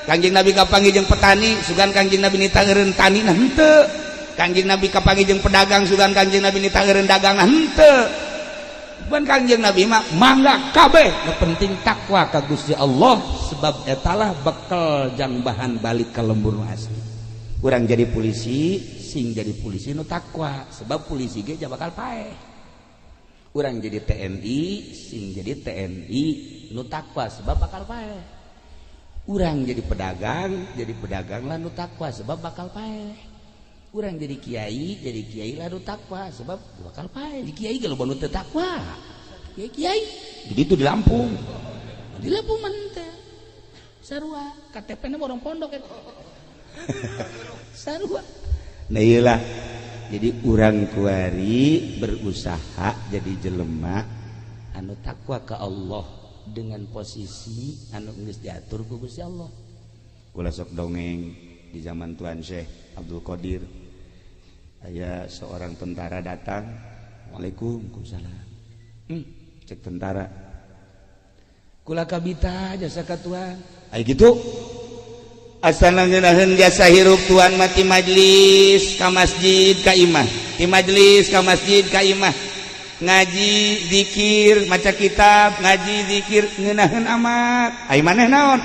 Kanjeng Nabi kapanggih jeung petani, sugan Kanjeng Nabi nitah eureun tani nah henteu. Kanjeng Nabi kapanggih jeung pedagang, sugan Kanjeng Nabi nitah eureun dagang nah henteu. Bukan Kanjeng Nabi mah mangga kabeh, nu penting takwa ka Gusti Allah sebab etalah bekal jang bahan balik ka lembur nu asli. Urang jadi polisi, sing jadi polisi nu takwa sebab polisi ge bakal paeh. Urang jadi TNI, sing jadi TNI nu takwa sebab bakal paeh. Urang jadi pedagang lah nu takwa sebab bakal paeh. Urang jadi kiai lah nu takwa sebab bakal paeh. Di kiai kalau nu teu takwa. Kiai kiai. Jadi itu di Lampung. Di Lampung mah teh. Sarua KTP-na orang pondok eta. Sarua. Nah iyalah. Jadi urang kuari berusaha jadi jelema anu takwa ke Allah dengan posisi anu geus diatur ku Gusti Allah. Kula sok dongeng di zaman Tuan Syekh Abdul Qadir. Aya seorang tentara datang, "Waalaikumsalam." Cek tentara. Kula kabita jasa ka tuan. Aya kitu. Asal ngeunaheun jasa hirup tuan mati majlis ka masjid ka imah. Ti majlis ka masjid ka imah. Ngaji zikir maca kitab ngaji zikir ngeunaheun amat. Ai maneh naon?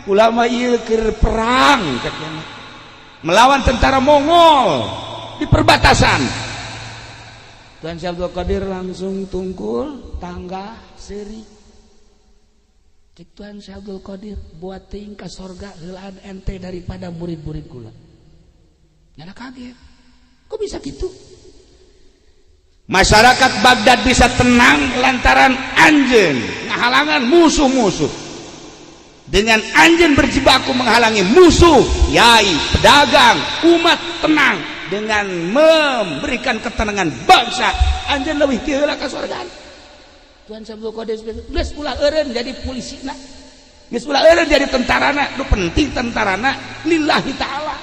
Ulama ieu keur perang cek melawan tentara Mongol di perbatasan. Tuan Syekh Abdul Qadir langsung tungkul tangga seuri. Cek Tuan Syekh Abdul Qadir buat teuing ka sorga heulaan ente daripada murid-murid kula. Nyana kaget. Kok bisa gitu? Masyarakat Baghdad bisa tenang lantaran anjeun ngahalangan musuh-musuh. Dengan anjeun berjibaku menghalangi musuh, yai, pedagang, umat tenang dengan memberikan ketenangan bangsa. Anjeun leuwih ti heula ka sorga. Tuan Syekh Abdul Qadir geus ulah eureun jadi polisina. Geus ulah eureun jadi tentarana, nu penting tentarana lillahi ta'ala.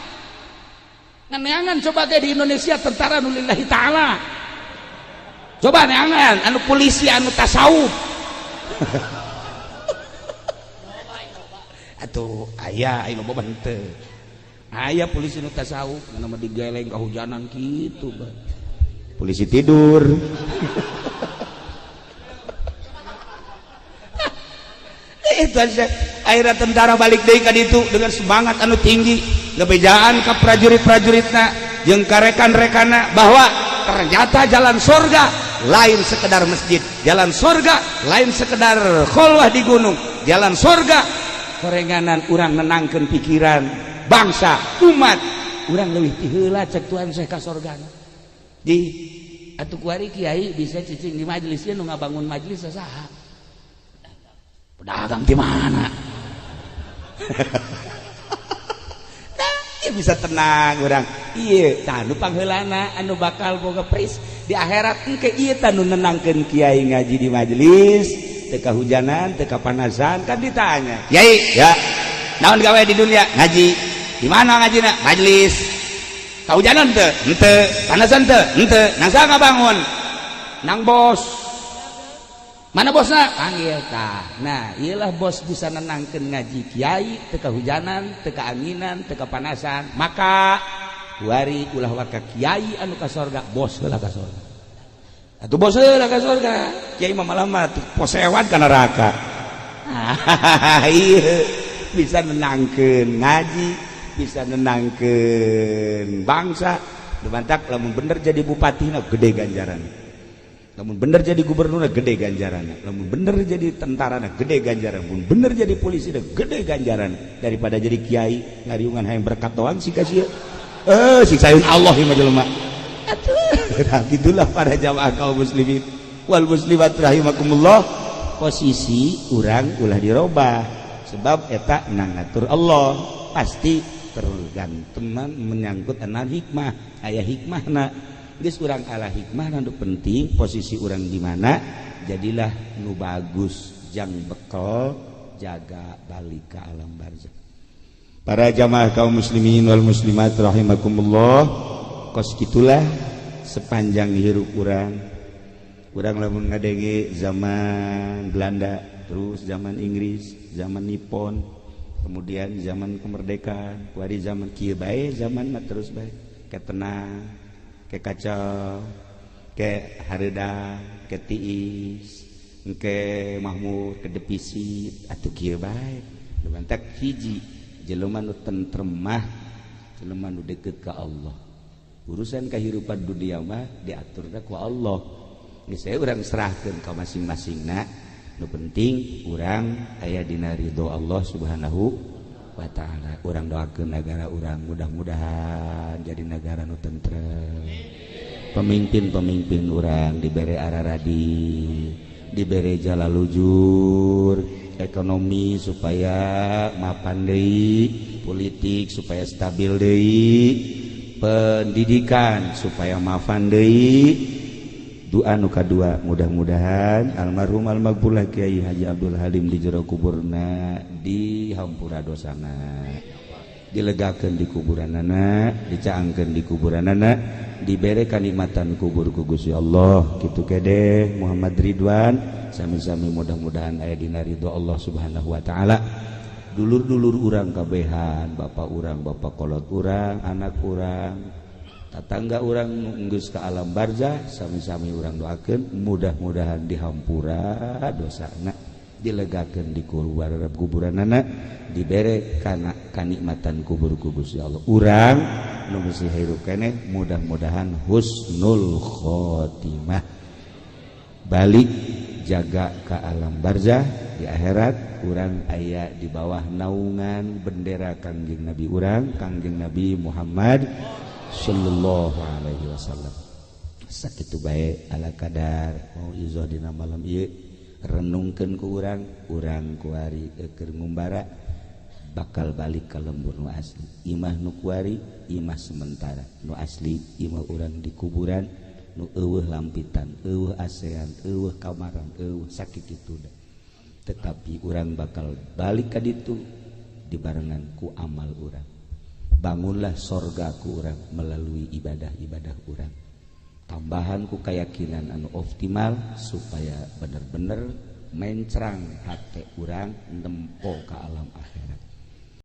Nganeangan coba ge di Indonesia tentara nu lillahi ta'ala. Coba neangan anu polisi anu tasawuf. Atuh aya anu loba henteu. Aya polisi nu tasawuf mana mah digeleng kahujanan kitu bae. Polisi tidur. Itu aja. Akhirnya tentara balik deui ka ditu dengan semangat anu tinggi, ngebejaan ka prajurit-prajuritna jeung ka rekan-rekanna bahwa ternyata jalan surga lain sekedar masjid, jalan surga lain sekedar kholwah di gunung, jalan surga korenganan urang nenangkeun pikiran bangsa umat urang leuwih ti heula cek Tuhan Syekh ka sorgana. Di atuh kuari kiai bisa cicing di majelis ieu nu ngabangun majelis saha? Pedagang di mana? Nah, bisa tenang urang. Ieu tah nu pangheulana anu bakal boga pris di akhirat engke ieu tah nu nenangkeun kiai ngaji di majelis teu kahujanan teu kapanasan kan ditanya. Kiai, ya. Naon gawe di dunia? Ngaji. Di mana ngajina? Majelis. Kahujanan teu? Henteu. Panasan teu? Henteu. Nang saha ngabangun? Nang bos. Mana bosna? Panggil tah. Nah, iyalah bos bisa nenangkeun ngaji kiai teu kahujanan, teu kaanginan, teu kapanasan. Maka kuari ulah waka kiai anu ka sorga, bos heula ka sorga. Atuh bos heula ka sorga. Kiai mah malah mah posewan ka neraka. Ieu bisa nenangkeun ngaji, bisa nenangkeun bangsa. Dumantak lamun bener jadi bupatina gede ganjaran. Lamun bener jadi gubernur gede ganjaran, lamun bener jadi tentara gede ganjaran, lamun bener jadi polisi gede ganjaran daripada jadi kiai ngariungan hayang berkat doang sih kasih. Siksaeun Allah ieu mah jelema. Atuh, nah, gitulah para jamaah kaum muslimin wal muslimat rahimakumullah. Posisi urang ulah dirobah sebab eta nang ngatur Allah pasti tergantung menyangkut anak hikmah, aya hikmahna. Geus urang ala hikmah nu penting posisi urang di mana jadilah nu bagus jang bekal jaga balik ke alam barzah. Para jamaah kaum muslimin wal muslimat rahimakumullah, kos kitulah sepanjang hirup urang. Urang lamun ngadenge zaman Belanda, terus zaman Inggris, zaman Nippon, kemudian zaman kemerdekaan, kuari zaman kieu bae, zaman mah terus bae ketenang, ke kacau, ke hareudang, ke tiis, ke mahmud, ke defisit, atuh kieu bae. Lumantak hiji jelema nu tentrem mah jelema nu deket ka Allah. Urusan kehidupan dunia mah diaturna ku Allah. Geus saya urang serahkeun ka masing-masingna. Nu penting urang aya dina ridho Allah Subhanahu wa ta'ala. Urang doakeun negara urang mudah-mudahan jadi negara nu tentrem. Pemimpin-pemimpin urang dibere araradi, dibere jalalujur, ekonomi supaya mapan deui, politik supaya stabil deui, pendidikan supaya mapan deui. Doa nu kadua, mudah-mudahan almarhum almaghfurlah Kiai Haji Abdul Halim di jero kuburna dihampura dosana, dilegakeun di kuburanana, dicaangkeun di kuburanana, dibere kanikmatan kubur ku Gusti Allah. Kitu kede Muhammad Ridwan, sami-sami mudah-mudahan aya dina ridho Allah Subhanahu wa taala. Dulur-dulur urang kabehan, bapak urang, bapak kolot urang, anak urang, tatangga urang geus ka alam barzah, sami-sami urang doakeun mudah-mudahan dihampura dosana, dilegakeun di kuburanana, dibere kana kanikmatan kubur ku Gusti Allah. Urang nu masih hirup keneh mudah-mudahan husnul khotimah, balik jaga ke alam barzah di akhirat urang aya di bawah naungan bendera Kangjeng Nabi urang, Kangjeng Nabi Muhammad sallallahu alaihi wasallam. Sakitu bae ala kadar mau izoh dina malam ieu, renungkeun ku urang, urang kuari keur ngumbara bakal balik ka lembur nu asli. Imah nu kuari imah sementara, nu asli imah urang di kuburan nu eueuh lampitan, eueuh asean, eueuh kamaran, eueuh sakitu da. Tetapi urang bakal balik ka ditu dibarengan ku amal urang. Bangunlah sorga ku urang melalui ibadah-ibadah urang. Tambahan ku keyakinan anu optimal supaya bener-bener mencrang hate urang nempo ka alam akhirat.